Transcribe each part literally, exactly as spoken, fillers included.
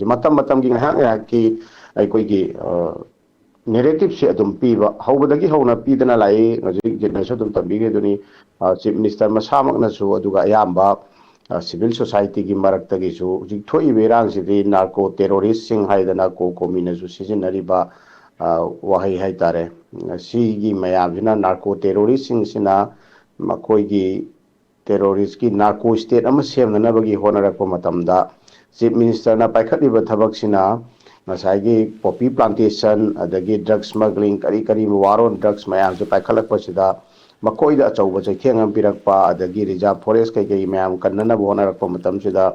ꯃꯇꯝ ꯃꯇꯝꯒꯤ ꯉꯥꯏꯍꯥꯛ ꯉꯥꯏꯍꯥꯛꯀꯤ ꯑꯩꯈꯣꯏꯒꯤ ꯅꯦꯔꯦꯇꯤꯞꯁꯦ ꯑꯗꯨꯝ ꯄꯤꯕ, ꯍꯧꯕꯗꯒꯤ ꯍꯧꯅ ꯄꯤꯗꯅ ꯂꯥꯛꯏ꯫ ꯍꯧꯖꯤꯛ ꯖꯤꯠꯅꯁꯨ ꯑꯗꯨꯝ ꯇꯝꯕꯤꯈ꯭ꯔꯦ ꯑꯗꯨꯅꯤ꯫ ꯆꯤꯐ ꯃꯤꯅꯤꯁꯇꯔ ꯃꯁꯥꯃꯛꯅꯁꯨ, ꯑꯗꯨꯒ ꯑꯌꯥꯝꯕ ꯁꯤꯚꯤꯜ ꯁꯣꯁꯥꯏꯇꯤꯒꯤ ꯃꯔꯛꯇꯒꯤꯁꯨ ꯍꯧꯖꯤꯛ ꯊꯣꯛꯏꯕ ꯏꯔꯥꯡꯁꯤꯗꯤ ꯅꯥꯔꯀꯣ ꯇꯦꯔꯣꯔꯤꯁꯁꯤꯡ ꯍꯥꯏꯗꯅ ꯀꯣ ꯀꯣꯃꯤꯅꯁꯨ ꯁꯤꯖꯤꯟꯅꯔꯤꯕ ꯋꯥꯍꯩ ꯍꯥꯏꯇꯥꯔꯦ꯫ ꯁꯤꯒꯤ ꯃꯌꯥꯝꯁꯤꯅ, ꯅꯥꯔꯀꯣ ꯇꯦꯔꯣꯔꯤꯁꯁꯤꯡꯁꯤꯅ ꯃꯈꯣꯏꯒꯤ ꯇꯦꯔꯣꯔꯤꯁꯀꯤ ꯅꯥꯔꯀꯣ ꯁ꯭ꯇꯦꯠ ꯑꯃ ꯁꯦꯝꯅꯅꯕꯒꯤ ꯍꯣꯠꯅꯔꯛꯄ ꯃꯇꯝꯗ, ꯆꯤꯐ ꯃꯤꯅꯤꯁꯇꯔꯅ ꯄꯥꯏꯈꯠꯂꯤꯕ ꯊꯕꯛꯁꯤꯅ ꯉꯁꯥꯏꯒꯤ ꯄꯣꯄꯤ ꯄ꯭ꯂꯥꯟꯇꯦꯁꯟ, ꯑꯗꯒꯤ ꯗ꯭ꯔꯒ ꯁ꯭ꯃꯒ꯭ꯂꯤꯡ, ꯀꯔꯤ ꯀꯔꯤ ꯋꯥꯔ ꯑꯣꯟ ꯗ꯭ꯔꯒꯁ ꯃꯌꯥꯝꯁꯦ ꯄꯥꯏꯈꯠꯂꯛꯄꯁꯤꯗ, ꯃꯈꯣꯏꯗ ꯑꯆꯧꯕ ꯆꯩꯊꯦꯡ ꯑꯃ ꯄꯤꯔꯛꯄ, ꯑꯗꯒꯤ ꯔꯤꯖꯥꯔꯚ ꯐꯣꯔꯦꯁ ꯀꯩꯀꯩ ꯃꯌꯥꯝ ꯀꯟꯅꯅꯕ ꯍꯣꯠꯅꯔꯛꯄ ꯃꯇꯝꯁꯤꯗ,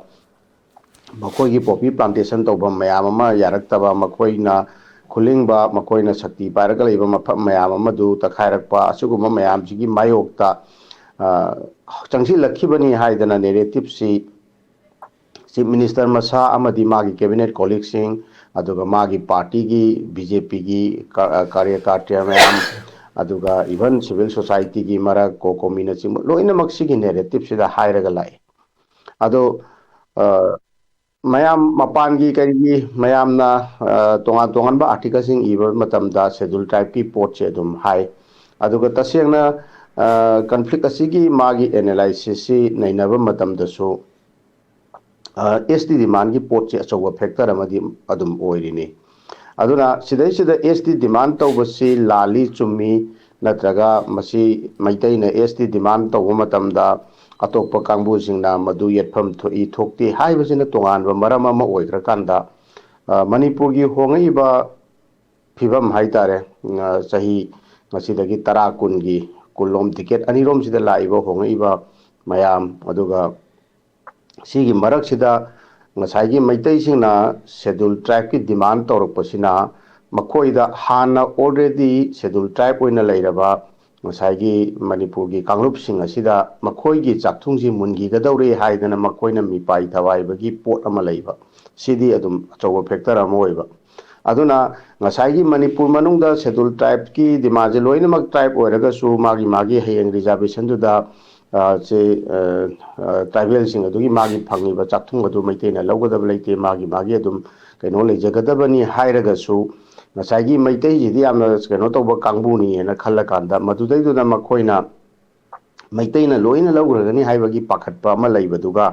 ꯃꯈꯣꯏꯒꯤ ꯄꯣꯄꯤ ꯄ꯭ꯂꯥꯟꯇꯦꯁꯟ ꯇꯧꯐꯝ ꯃꯌꯥꯝ ꯑꯃ ꯌꯥꯔꯛꯇꯕ, ꯃꯈꯣꯏꯅ ꯈꯨꯂꯤꯡꯕ, ꯃꯈꯣꯏꯅ ꯁꯛꯇꯤ ꯄꯥꯏꯔꯒ ꯂꯩꯕ ꯃꯐꯝ ꯃꯌꯥꯝ ꯑꯃꯗꯨ ꯇꯛꯈꯥꯏꯔꯛꯄ, ꯑꯁꯤꯒꯨꯝꯕ ꯃꯌꯥꯝꯁꯤꯒꯤ ꯃꯥꯌꯣꯛꯇ ꯆꯪꯁꯤꯜꯂꯛꯈꯤꯕꯅꯤ ꯍꯥꯏꯗꯅ ꯅꯦꯔꯦꯇꯤꯞꯁꯤ ꯆꯤꯐ ꯃꯤꯅꯤꯁꯇꯔ ꯃꯁꯥ ꯑꯃꯗꯤ ꯃꯥꯒꯤ ꯀꯦꯕꯤꯅꯦꯠ ꯀꯣꯂꯤꯛꯁꯤꯡ, ꯑꯗꯨꯒ ꯃꯥꯒꯤ ꯄꯥꯔꯇꯤꯒꯤ, ꯕꯤ ꯖꯦ ꯄꯤꯒꯤ ꯀꯥꯔꯌꯀꯥꯔꯇ꯭ꯌꯥ ꯃꯌꯥꯝ, ꯑꯗꯨꯒ ꯏꯚꯟ ꯁꯤꯚꯤꯜ ꯁꯣꯁꯥꯏꯇꯤꯒꯤ ꯃꯔꯛ, ꯀꯣ ꯀꯣꯃꯤꯅꯆꯤꯡꯕ ꯂꯣꯏꯅꯃꯛ ꯁꯤꯒꯤ ꯅꯦꯔꯦꯇꯤꯞꯁꯤꯗ ꯍꯥꯏꯔꯒ ꯂꯥꯛꯏ꯫ ꯑꯗꯣ ꯃꯌꯥꯝ ꯃꯄꯥꯟꯒꯤ ꯀꯔꯤꯒꯤ ꯃꯌꯥꯝꯅ ꯇꯣꯉꯥꯟ ꯇꯣꯉꯥꯟꯕ ꯑꯥꯔꯇꯤꯀꯜꯁꯤꯡ ꯏꯕ ꯃꯇꯝꯗ ꯁꯦꯗꯨꯜ ꯇ꯭ꯔꯥꯏꯕꯀꯤ ꯄꯣꯠꯁꯦ ꯑꯗꯨꯝ ꯍꯥꯏ꯫ ꯑꯗꯨꯒ ꯇꯁꯦꯡꯅ ꯀꯟꯐ꯭ꯂꯤꯛ ꯑꯁꯤꯒꯤ ꯃꯥꯒꯤ ꯑꯦꯅꯥꯂꯥꯏꯁꯤꯁꯁꯤ ꯅꯩꯅꯕ ꯃꯇꯝꯗꯁꯨ, ꯑꯦꯁ ꯇꯤ ꯗꯤꯃꯥꯟꯒꯤ ꯄꯣꯠꯁꯤ ꯑꯆꯧꯕ ꯐꯦꯛꯇꯔ ꯑꯃꯗꯤ ꯑꯗꯨꯝ ꯑꯣꯏꯔꯤꯅꯤ꯫ ꯑꯗꯨꯅ ꯁꯤꯗꯩꯁꯤꯗ ꯑꯦꯁ ꯇꯤ ꯗꯤꯃꯥꯟ ꯇꯧꯕꯁꯤ ꯂꯥꯜꯂꯤ ꯆꯨꯝꯃꯤ, ꯅꯠꯇ꯭ꯔꯒ ꯃꯁꯤ ꯃꯩꯇꯩꯅ ꯑꯦꯁ ꯇꯤ ꯗꯤꯃꯥꯟ ꯇꯧꯕ ꯃꯇꯝꯗ ꯑꯇꯣꯞꯄ ꯀꯥꯡꯕꯨꯁꯤꯡꯅ ꯃꯗꯨ ꯌꯦꯠꯐꯝ ꯊꯣꯛꯏ ꯊꯣꯛꯇꯦ ꯍꯥꯏꯕꯁꯤꯅ ꯇꯣꯉꯥꯟꯕ ꯃꯔꯝ ꯑꯃ ꯑꯣꯏꯈ꯭ꯔꯀꯥꯟꯗ, ꯃꯅꯤꯄꯨꯔꯒꯤ ꯍꯣꯡꯉꯛꯏꯕ ꯐꯤꯕꯝ ꯍꯥꯏꯇꯥꯔꯦ, ꯆꯍꯤ ꯉꯁꯤꯗꯒꯤ ꯇꯔꯥ, ꯀꯨꯟꯒꯤ, ꯀꯨꯟꯂꯣꯝ ꯗꯤꯀꯦꯠ ꯑꯅꯤꯔꯣꯝꯁꯤꯗ ꯂꯥꯛꯏꯕ ꯍꯣꯡꯉꯛꯏꯕ ꯃꯌꯥꯝ, ꯑꯗꯨꯒ ꯁꯤꯒꯤ ꯃꯔꯛꯁꯤꯗ ꯉꯁꯥꯏꯒꯤ ꯃꯩꯇꯩꯁꯤꯡꯅ ꯁꯦꯗꯨꯜ ꯇ꯭ꯔꯥꯏꯕꯀꯤ ꯗꯤꯃꯥꯟ ꯇꯧꯔꯛꯄꯁꯤꯅ ꯃꯈꯣꯏꯗ ꯍꯥꯟꯅ already ꯁꯦꯗꯨꯜ ꯇ꯭ꯔꯥꯏꯕ ꯑꯣꯏꯅ ꯂꯩꯔꯕ ꯉꯁꯥꯏꯒꯤ ꯃꯅꯤꯄꯨꯔꯒꯤ ꯀꯥꯡꯂꯨꯞꯁꯤꯡ ꯑꯁꯤꯗ ꯃꯈꯣꯏꯒꯤ ꯆꯥꯛꯊꯨꯡꯁꯤ ꯃꯨꯟꯈꯤꯒꯗꯧꯔꯦ ꯍꯥꯏꯗꯅ ꯃꯈꯣꯏꯅ ꯃꯤꯄꯥꯏ ꯊꯋꯥꯏꯕꯒꯤ ꯄꯣꯠ ꯑꯃ ꯂꯩꯕ, ꯁꯤꯗꯤ ꯑꯗꯨꯝ ꯑꯆꯧꯕ ꯐꯦꯛꯇꯔ ꯑꯃ ꯑꯣꯏꯕ꯫ ꯑꯗꯨꯅ ꯉꯁꯥꯏꯒꯤ ꯃꯅꯤꯄꯨꯔ ꯃꯅꯨꯡꯗ ꯁꯦꯗꯨꯜ ꯇ꯭ꯔꯥꯏꯕꯀꯤ ꯗꯤꯃꯥꯟꯁꯦ ꯂꯣꯏꯅꯃꯛ ꯇ꯭ꯔꯥꯏꯕ ꯑꯣꯏꯔꯒꯁꯨ ꯃꯥꯒꯤ ꯃꯥꯒꯤ ꯍꯌꯦꯡ ꯔꯤꯖꯥꯔꯕꯦꯁꯟꯗꯨꯗ ꯁꯦ ꯇ꯭ꯔꯥꯏꯕꯦꯜꯁꯤꯡ ꯑꯗꯨꯒꯤ ꯃꯥꯒꯤ ꯐꯪꯉꯤꯕ ꯆꯥꯛꯊꯨꯡ ꯑꯗꯨ ꯃꯩꯇꯩꯅ ꯂꯧꯒꯗꯕ ꯂꯩꯇꯦ, ꯃꯥꯒꯤ ꯃꯥꯒꯤ ꯑꯗꯨꯝ ꯀꯩꯅꯣ ꯂꯩꯖꯒꯗꯕꯅꯤ ꯍꯥꯏꯔꯒꯁꯨ, ꯉꯁꯥꯏꯒꯤ ꯃꯩꯇꯩꯁꯤꯗꯤ ꯌꯥꯝꯅ ꯀꯩꯅꯣ ꯇꯧꯕ ꯀꯥꯡꯕꯨꯅꯤꯅ ꯈꯜꯂꯀꯥꯟꯗ, ꯃꯗꯨꯗꯩꯗꯨꯗ ꯃꯈꯣꯏꯅ ꯃꯩꯇꯩꯅ ꯂꯣꯏꯅ ꯂꯧꯈ꯭ꯔꯒꯅꯤ ꯍꯥꯏꯕꯒꯤ ꯄꯥꯈꯠꯄ ꯑꯃ ꯂꯩꯕꯗꯨꯒ,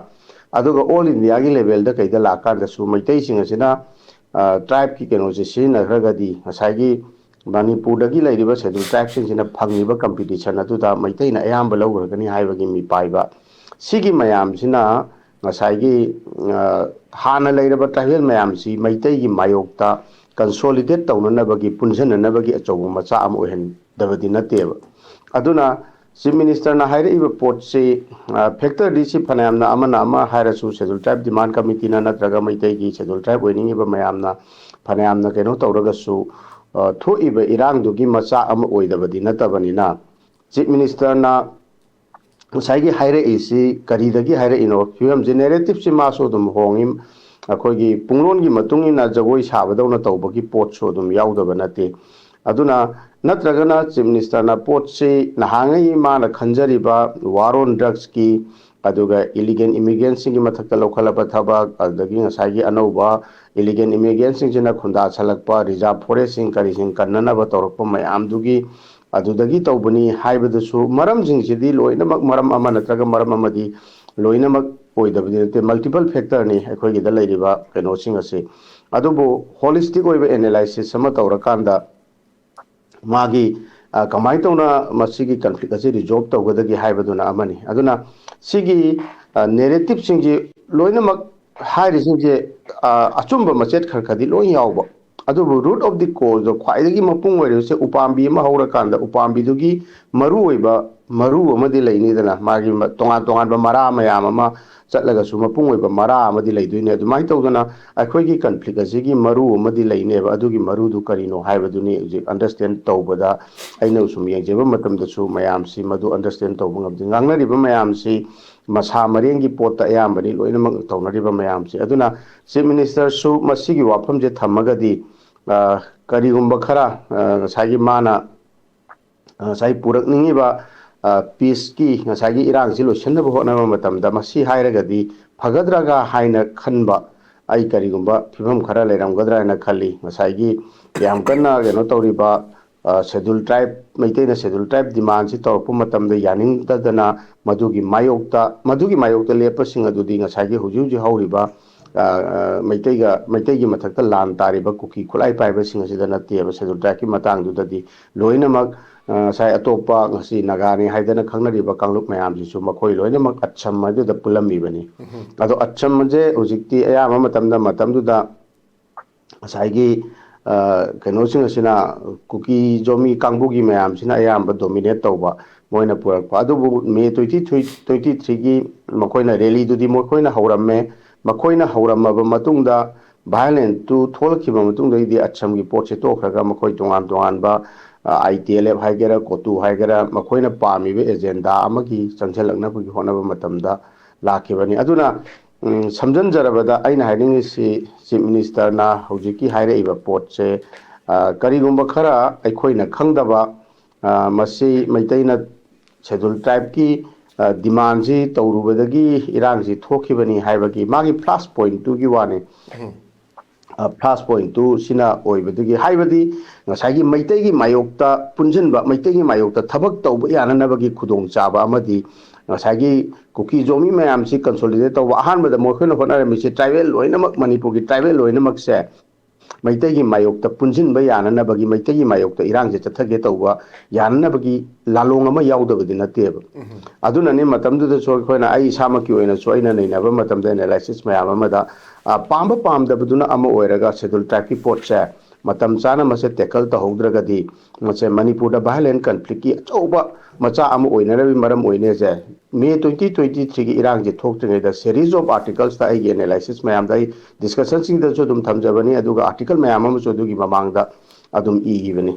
ꯑꯗꯨꯒ ꯑꯣꯜ ꯏꯟꯗꯤꯌꯥꯒꯤ ꯂꯦꯚꯦꯜꯗ ꯀꯩꯗ ꯂꯥꯛꯀꯥꯟꯗꯁꯨ ꯃꯩꯇꯩꯁꯤꯡ ꯑꯁꯤꯅ ꯇ꯭ꯔꯥꯏꯕꯀꯤ ꯀꯩꯅꯣꯁꯦ ꯁꯤꯖꯤꯟꯅꯈ꯭ꯔꯒꯗꯤ, ꯉꯁꯥꯏꯒꯤ ꯃꯅꯤꯄꯨꯔꯗꯒꯤ ꯂꯩꯔꯤꯕ ꯁꯦꯗꯨꯜ ꯇ꯭ꯔꯥꯏꯕꯁꯤꯡꯁꯤꯅ ꯐꯪꯉꯤꯕ ꯀꯝꯄꯤꯇꯤꯁꯟ ꯑꯗꯨꯗ ꯃꯩꯇꯩꯅ ꯑꯌꯥꯝꯕ ꯂꯧꯈ꯭ꯔꯒꯅꯤ ꯍꯥꯏꯕꯒꯤ ꯃꯤꯄꯥꯏꯕ꯫ ꯁꯤꯒꯤ ꯃꯌꯥꯝꯁꯤꯅ ꯉꯁꯥꯏꯒꯤ ꯍꯥꯟꯅ ꯂꯩꯔꯕ ꯇ꯭ꯔꯥꯏꯕꯦꯜ ꯃꯌꯥꯝꯁꯤ ꯃꯩꯇꯩꯒꯤ ꯃꯥꯌꯣꯛꯇ ꯀꯟꯁꯣꯂꯤꯗꯦꯠ ꯇꯧꯅꯅꯕꯒꯤ, ꯄꯨꯟꯁꯤꯟꯅꯅꯕꯒꯤ ꯑꯆꯧꯕ ꯃꯆꯥꯛ ꯑꯃ ꯑꯣꯏꯍꯟꯗꯕꯗꯤ ꯅꯠꯇꯦꯕ꯫ ꯑꯗꯨꯅ ꯆꯤꯐ ꯃꯤꯅꯤꯁꯇꯔꯅ ꯍꯥꯏꯔꯛꯏꯕ ꯄꯣꯠꯁꯤ, ꯐꯦꯛꯇꯔꯗꯤ ꯁꯤ ꯐꯅꯌꯥꯝꯅ ꯑꯃꯅ ꯑꯃ ꯍꯥꯏꯔꯁꯨ, ꯁꯦꯗꯨꯜ ꯇ꯭ꯔꯥꯏꯕ ꯗꯤꯃꯥꯟ ꯀꯃꯤꯇꯤꯅ ꯅꯠꯇ꯭ꯔꯒ ꯃꯩꯇꯩꯒꯤ ꯁꯦꯗꯨꯜ ꯇ꯭ꯔꯥꯏꯕ ꯑꯣꯏꯅꯤꯡꯉꯤꯕ ꯃꯌꯥꯝꯅ ꯐꯅꯌꯥꯝꯅ ꯀꯩꯅꯣ ꯇꯧꯔꯒꯁꯨ, ꯊꯣꯛꯏꯕ ꯏꯔꯥꯡꯗꯨꯒꯤ ꯃꯆꯥꯛ ꯑꯃ ꯑꯣꯏꯗꯕꯗꯤ ꯅꯠꯇꯕꯅꯤꯅ, ꯆꯤꯐ ꯃꯤꯅꯤꯁꯇꯔꯅ ꯉꯁꯥꯏꯒꯤ ꯍꯥꯏꯔꯛꯏꯁꯤ ꯀꯔꯤꯗꯒꯤ ꯍꯥꯏꯔꯛꯏꯅꯣ? ꯐꯤꯕꯝꯁꯤ, ꯅꯦꯔꯦꯇꯤꯞꯁꯤ ꯃꯥꯁꯨ ꯑꯗꯨꯝ ꯍꯣꯡꯉꯤ꯫ ꯑꯩꯈꯣꯏꯒꯤ ꯄꯨꯡꯂꯣꯟꯒꯤ ꯃꯇꯨꯡ ꯏꯟꯅ ꯖꯒꯣꯏ ꯁꯥꯕꯗꯧꯅ ꯇꯧꯕꯒꯤ ꯄꯣꯠꯁꯨ ꯑꯗꯨꯝ ꯌꯥꯎꯗꯕ ꯅꯠꯇꯦ꯫ ꯑꯗꯨꯅ, ꯅꯠꯇ꯭ꯔꯒꯅ ꯆꯤꯐ ꯃꯤꯅꯤꯁꯇꯔꯅ ꯄꯣꯠꯁꯤ ꯅꯍꯥꯟꯉꯩ ꯃꯥꯅ ꯈꯟꯖꯔꯤꯕ war on drugsꯀꯤ, ꯑꯗꯨꯒ ꯏꯂꯤꯒꯦꯜ ꯏꯃꯤꯒ꯭ꯔꯦꯟꯁꯤꯡꯒꯤ ꯃꯊꯛꯇ ꯂꯧꯈꯠꯂꯛꯄ ꯊꯕꯛ, ꯑꯗꯨꯗꯒꯤ ꯉꯁꯥꯏꯒꯤ ꯑꯅꯧꯕ ꯏꯂꯤꯒꯦꯜ ꯏꯃꯤꯒ꯭ꯔꯦꯟꯁꯤꯡꯁꯤꯅ ꯈꯨꯟꯗꯥꯁꯜꯂꯛꯄ, ꯔꯤꯖꯥꯔꯚ ꯐꯣꯔꯦꯁꯁꯤꯡ ꯀꯔꯤꯁꯤꯡ ꯀꯟꯅꯅꯕ ꯇꯧꯔꯛꯄ ꯃꯌꯥꯝꯗꯨꯒꯤ ꯑꯗꯨꯗꯒꯤ ꯇꯧꯕꯅꯤ ꯍꯥꯏꯕꯗꯨꯁꯨ, ꯃꯔꯝꯁꯤꯡꯁꯤꯗꯤ ꯂꯣꯏꯅꯃꯛ ꯃꯔꯝ ꯑꯃ ꯅꯠꯇ꯭ꯔꯒ ꯃꯔꯝ ꯑꯃꯗꯤ ꯂꯣꯏꯅꯃꯛ ꯑꯣꯏꯗꯕꯗꯤ ꯅꯠꯇꯦ, ꯃꯜꯇꯤꯄꯜ ꯐꯦꯛꯇꯔꯅꯤ ꯑꯩꯈꯣꯏꯒꯤꯗ ꯂꯩꯔꯤꯕ ꯀꯩꯅꯣꯁꯤꯡ ꯑꯁꯤ꯫ ꯑꯗꯨꯕꯨ ꯍꯣꯂꯤꯁꯇꯤꯛ ꯑꯣꯏꯕ ꯑꯦꯅꯥꯂꯥꯏꯁꯤꯁ ꯑꯃ ꯇꯧꯔꯀꯥꯟꯗ ꯃꯥꯒꯤ, ꯑ, ꯀꯃꯥꯏꯅ ꯇꯧꯅ ꯃꯁꯤꯒꯤ ꯀꯟꯐ꯭ꯂꯤꯛ ꯑꯁꯤ ꯔꯤꯖꯣꯜꯕ ꯇꯧꯒꯗꯒꯦ ꯍꯥꯏꯕꯗꯨꯅ ꯑꯃꯅꯤ꯫ ꯑꯗꯨꯅ ꯁꯤꯒꯤ, ꯑ, ꯅꯦꯔꯦꯇꯤꯞꯁꯤꯡꯁꯤ ꯂꯣꯏꯅꯃꯛ ꯍꯥꯏꯔꯤꯁꯤꯡꯁꯦ, ꯑ, ꯑꯆꯨꯝꯕ ꯃꯆꯦꯠ ꯈꯔ ꯈꯔꯗꯤ ꯂꯣꯏ ꯌꯥꯎꯕ, ꯑꯗꯨꯕꯨ root of the cause ꯗꯣ, ꯈ꯭ꯋꯥꯏꯗꯒꯤ ꯃꯄꯨꯡ ꯑꯣꯏꯔꯤꯕꯁꯦ ꯎꯄꯥꯝꯕꯤ ꯑꯃ ꯍꯧꯔꯀꯥꯟꯗ ꯎꯄꯥꯝꯕꯤꯗꯨꯒꯤ ꯃꯔꯨ ꯑꯣꯏꯕ ꯃꯔꯨ ꯑꯃꯗꯤ ꯂꯩꯅꯤꯗꯅ, ꯃꯥꯒꯤ ꯃ-, ꯇꯣꯉꯥꯟ ꯇꯣꯉꯥꯟꯕ ꯃꯔꯥ ꯃꯌꯥꯝ ꯑꯃ ꯆꯠꯂꯒꯁꯨ ꯃꯄꯨꯡ ꯑꯣꯏꯕ ꯃꯔꯥ ꯑꯃꯗꯤ ꯂꯩꯗꯣꯏꯅꯦ꯫ ꯑꯗꯨꯃꯥꯏꯅ ꯇꯧꯗꯅ ꯑꯩꯈꯣꯏꯒꯤ ꯀꯟꯐ꯭ꯂꯤꯛ ꯑꯁꯤꯒꯤ ꯃꯔꯨ ꯑꯃꯗꯤ ꯂꯩꯅꯦꯕ꯫ ꯑꯗꯨꯒꯤ ꯃꯔꯨꯗꯨ ꯀꯔꯤꯅꯣ ꯍꯥꯏꯕꯗꯨꯅꯤ ꯍꯧꯖꯤꯛ ꯑꯟꯗꯔꯁꯇꯦꯟ ꯇꯧꯕꯗ, ꯑꯩꯅ ꯁꯨꯝ ꯌꯦꯡꯖꯕ ꯃꯇꯝꯗꯁꯨ ꯃꯌꯥꯝꯁꯤ ꯃꯗꯨ ꯑꯟꯗꯔꯁꯇꯦꯟ ꯇꯧꯕ ꯉꯝꯗꯦ꯫ ꯉꯥꯡꯅꯔꯤꯕ ꯃꯌꯥꯝꯁꯤ ꯃꯁꯥ ꯃꯔꯦꯡꯒꯤ ꯄꯣꯠꯇ ꯑꯌꯥꯝꯕꯅꯤ ꯂꯣꯏꯅꯃꯛ ꯇꯧꯅꯔꯤꯕ ꯃꯌꯥꯝꯁꯦ꯫ ꯑꯗꯨꯅ ꯆꯤꯐ ꯃꯤꯅꯤꯁꯇꯔꯁꯨ ꯃꯁꯤꯒꯤ ꯋꯥꯐꯝꯁꯦ ꯊꯝꯃꯒꯗꯤ, ꯑ, ꯀꯔꯤꯒꯨꯝꯕ ꯈꯔ, ꯑ, ꯉꯁꯥꯏꯒꯤ ꯃꯥꯅ, ꯑ, ꯉꯁꯥꯏ ꯄꯨꯔꯛꯅꯤꯡꯉꯤꯕ, ꯄꯤꯁꯀꯤ, ꯉꯁꯥꯏꯒꯤ ꯏꯔꯥꯡꯁꯤ ꯂꯣꯏꯁꯤꯟꯅꯕ ꯍꯣꯠꯅꯕ ꯃꯇꯝꯗ ꯃꯁꯤ ꯍꯥꯏꯔꯒꯗꯤ ꯐꯒꯗ꯭ꯔꯥꯒ ꯍꯥꯏꯅ ꯈꯟꯕ ꯑꯩ ꯀꯔꯤꯒꯨꯝꯕ ꯐꯤꯕꯝ ꯈꯔ ꯂꯩꯔꯝꯒꯗ꯭ꯔꯥ ꯍꯥꯏꯅ ꯈꯜꯂꯤ꯫ ꯉꯁꯥꯏꯒꯤ ꯌꯥꯝ ꯀꯟꯅ ꯀꯩꯅꯣ ꯇꯧꯔꯤꯕ ꯁꯦꯗꯨꯜ ꯇ꯭ꯔꯥꯏꯕ, ꯃꯩꯇꯩꯅ ꯁꯦꯗꯨꯜ ꯇ꯭ꯔꯥꯏꯕ ꯗꯤꯃꯥꯟꯁꯤ ꯇꯧꯔꯛꯄ ꯃꯇꯝꯗ ꯌꯥꯅꯤꯡꯗꯗꯅ ꯃꯗꯨꯒꯤ ꯃꯥꯌꯣꯛꯇ, ꯃꯗꯨꯒꯤ ꯃꯥꯌꯣꯛꯇ ꯂꯦꯞꯄꯁꯤꯡ ꯑꯗꯨꯗꯤ ꯉꯁꯥꯏꯒꯤ ꯍꯧꯖꯤꯛ ꯍꯧꯖꯤꯛ ꯍꯧꯔꯤꯕ ꯃꯩꯇꯩꯒ, ꯃꯩꯇꯩꯒꯤ ꯃꯊꯛꯇ ꯂꯥꯟ ꯇꯥꯔꯤꯕ ꯀꯨꯀꯤ ꯈꯨꯠꯂꯥꯏ ꯄꯥꯏꯕꯁꯤꯡ ꯑꯁꯤꯗ ꯅꯠꯇꯦꯕ꯫ ꯁꯦꯗꯨꯜ ꯇ꯭ꯔꯥꯏꯕꯀꯤ ꯃꯇꯥꯡꯗꯨꯗꯗꯤ ꯂꯣꯏꯅꯃꯛ, ꯉꯁꯥꯏ ꯑꯇꯣꯞꯄ, ꯉꯁꯤ ꯅꯥꯒꯥꯅꯤ ꯍꯥꯏꯗꯅ ꯈꯪꯅꯔꯤꯕ ꯀꯥꯡꯂꯨꯞ ꯃꯌꯥꯝꯁꯤꯁꯨ ꯃꯈꯣꯏ ꯂꯣꯏꯅꯃꯛ ꯑꯠꯁꯝ ꯑꯗꯨꯗ ꯄꯨꯜꯂꯝꯃꯤꯕꯅꯤ꯫ ꯑꯗꯣ ꯑꯠꯁꯝꯁꯦ ꯍꯧꯖꯤꯛꯇꯤ ꯑꯌꯥꯝꯕ ꯃꯇꯝꯗ, ꯃꯇꯝꯗꯨꯗ ꯉꯁꯥꯏꯒꯤ ꯀꯩꯅꯣꯁꯤꯡ ꯑꯁꯤꯅ, ꯀꯨꯀꯤ ꯖꯣꯃꯤ ꯀꯥꯡꯕꯨꯒꯤ ꯃꯌꯥꯝꯁꯤꯅ ꯑꯌꯥꯝꯕ ꯗꯣꯃꯤꯅꯦꯠ ꯇꯧꯕ, ꯃꯣꯏꯅ ꯄꯨꯔꯛꯄ꯫ ꯑꯗꯨꯕꯨ ꯃꯦ ꯇ꯭ꯋꯦꯟꯇꯤ ꯊ꯭ꯔꯤ, ꯇ꯭ꯋꯦꯟꯇꯤ ꯊ꯭ꯔꯤꯒꯤ ꯃꯈꯣꯏꯅ ꯔꯦꯂꯤꯗꯨꯗꯤ ꯃꯈꯣꯏꯅ ꯍꯧꯔꯝꯃꯦ꯫ ꯃꯈꯣꯏꯅ ꯍꯧꯔꯝꯃꯕ ꯃꯇꯨꯡꯗ, ꯚꯥꯏꯑꯣꯂꯦꯟꯁꯇꯨ ꯊꯣꯛꯂꯛꯈꯤꯕ ꯃꯇꯨꯡꯗꯒꯤꯗꯤ ꯑꯠꯁꯝꯒꯤ ꯄꯣꯠꯁꯦ ꯇꯣꯛꯈ꯭ꯔꯒ ꯃꯈꯣꯏ ꯇꯣꯉꯥꯟ ꯇꯣꯉꯥꯟꯕ, ꯑꯥꯏ ꯇꯤ ꯑꯦꯜ ꯑꯦꯐ ꯍꯥꯏꯒꯦꯔꯥ, ꯀꯣꯇꯨ ꯍꯥꯏꯒꯦꯔꯥ, ꯃꯈꯣꯏꯅ ꯄꯥꯝꯃꯤꯕ ꯑꯦꯖꯦꯟꯗꯥ ꯑꯃꯒꯤ ꯆꯪꯁꯤꯜꯂꯛꯅꯕꯒꯤ ꯍꯣꯠꯅꯕ ꯃꯇꯝꯗ ꯂꯥꯛꯈꯤꯕꯅꯤ꯫ ꯑꯗꯨꯅ ꯁꯝꯖꯤꯟꯖꯔꯕꯗ ꯑꯩꯅ ꯍꯥꯏꯅꯤꯡꯉꯤꯁꯤ, ꯆꯤꯐ ꯃꯤꯅꯤꯁꯇꯔꯅ ꯍꯧꯖꯤꯛꯀꯤ ꯍꯥꯏꯔꯛꯏꯕ ꯄꯣꯠꯁꯦ ꯀꯔꯤꯒꯨꯝꯕ ꯈꯔ ꯑꯩꯈꯣꯏꯅ ꯈꯪꯗꯕ, ꯃꯁꯤ ꯃꯩꯇꯩꯅ ꯁꯦꯗꯨꯜ ꯇ꯭ꯔꯥꯏꯕꯀꯤ ꯗꯤꯃꯥꯟꯁꯤ ꯇꯧꯔꯨꯕꯗꯒꯤ ꯏꯔꯥꯡꯁꯤ ꯊꯣꯛꯈꯤꯕꯅꯤ ꯍꯥꯏꯕꯒꯤ ꯃꯥꯒꯤ ꯐ꯭ꯂꯥꯁ ꯄꯣꯏꯟꯠꯇꯨꯒꯤ ꯋꯥꯅꯤ꯫ ꯐ꯭ꯂꯥꯁ ꯄꯣꯏꯟꯠꯇꯨ ꯁꯤꯅ ꯑꯣꯏꯕꯗꯒꯤ, ꯍꯥꯏꯕꯗꯤ ꯉꯁꯥꯏꯒꯤ ꯃꯩꯇꯩꯒꯤ ꯃꯥꯌꯣꯛꯇ ꯄꯨꯟꯁꯤꯟꯕ, ꯃꯩꯇꯩꯒꯤ ꯃꯥꯌꯣꯛꯇ ꯊꯕꯛ ꯇꯧꯕ ꯌꯥꯅꯅꯕꯒꯤ ꯈꯨꯗꯣꯡꯆꯥꯕ ꯑꯃꯗꯤ ꯉꯁꯥꯏꯒꯤ ꯀꯨꯀꯤ ꯖꯣꯃꯤ ꯃꯌꯥꯝꯁꯤ ꯀꯟꯁꯣꯂꯤꯗꯦꯠ ꯇꯧꯕ꯫ ꯑꯍꯥꯟꯕꯗ ꯃꯈꯣꯏꯅ ꯍꯣꯠꯅꯔꯝꯃꯤꯁꯤ ꯇ꯭ꯔꯥꯏꯕꯦꯜ ꯂꯣꯏꯅꯃꯛ, ꯃꯅꯤꯄꯨꯔꯒꯤ ꯇ꯭ꯔꯥꯏꯕꯦꯜ ꯂꯣꯏꯅꯃꯛꯁꯦ ꯃꯩꯇꯩꯒꯤ ꯃꯥꯌꯣꯛꯇ ꯄꯨꯟꯁꯤꯟꯕ ꯌꯥꯅꯅꯕꯒꯤ, ꯃꯩꯇꯩꯒꯤ ꯃꯥꯌꯣꯛꯇ ꯏꯔꯥꯡꯁꯦ ꯆꯠꯊꯒꯦ ꯇꯧꯕ ꯌꯥꯅꯅꯕꯒꯤ ꯂꯥꯂꯣꯡ ꯑꯃ ꯌꯥꯎꯗꯕꯗꯤ ꯅꯠꯇꯦꯕ꯫ ꯑꯗꯨꯅꯅꯤ ꯃꯇꯝꯗꯨꯗꯁꯨ ꯑꯩꯈꯣꯏꯅ, ꯑꯩ ꯏꯁꯥꯃꯛꯀꯤ ꯑꯣꯏꯅꯁꯨ ꯑꯩꯅ ꯅꯩꯅꯕ ꯃꯇꯝꯗ, ꯑꯦꯅꯥꯂꯥꯏꯁꯤꯁ ꯃꯌꯥꯝ ꯑꯃꯗ, ꯄꯥꯝꯕ ꯄꯥꯝꯗꯕꯗꯨꯅ ꯑꯃ ꯑꯣꯏꯔꯒ, ꯁꯦꯗꯨꯜ ꯇ꯭ꯔꯥꯏꯕꯀꯤ ꯄꯣꯠꯁꯦ ꯃꯇꯝ ꯆꯥꯅ ꯃꯁꯦ ꯇꯦꯀꯜ ꯇꯧꯍꯧꯗ꯭ꯔꯒꯗꯤ ꯃꯁꯦ ꯃꯅꯤꯄꯨꯔꯗ ꯚꯥꯏꯑꯣꯂꯦꯟ ꯀꯟꯐ꯭ꯂꯤꯛꯀꯤ ꯑꯆꯧꯕ ꯃꯆꯥ ꯑꯃ ꯑꯣꯏꯅꯅꯕꯒꯤ ꯃꯔꯝ ꯑꯣꯏꯅꯦꯁꯦ꯫ ꯃꯦ ꯇ꯭ꯋꯦꯟꯇꯤ ꯇ꯭ꯋꯦꯟꯇꯤ ꯊ꯭ꯔꯤꯒꯤ ꯏꯔꯥꯡꯁꯦ ꯊꯣꯛꯇ꯭ꯔꯤꯉꯩꯗ, ꯁꯦꯔꯤꯁ ꯑꯣꯐ ꯑꯥꯔꯇꯤꯀꯜꯁꯇ ꯑꯩꯒꯤ ꯑꯦꯅꯥꯂꯥꯏꯁꯤꯁ ꯃꯌꯥꯝꯗ ꯑꯩ ꯗꯤꯁꯀꯁꯟꯁꯤꯡꯗꯁꯨ ꯑꯗꯨꯝ ꯊꯝꯖꯕꯅꯤ, ꯑꯗꯨꯒ ꯑꯥꯔꯇꯤꯀꯜ ꯃꯌꯥꯝ ꯑꯃꯁꯨ ꯑꯗꯨꯒꯤ ꯃꯃꯥꯡꯗ ꯑꯗꯨꯝ ꯏꯈꯤꯕꯅꯤ꯫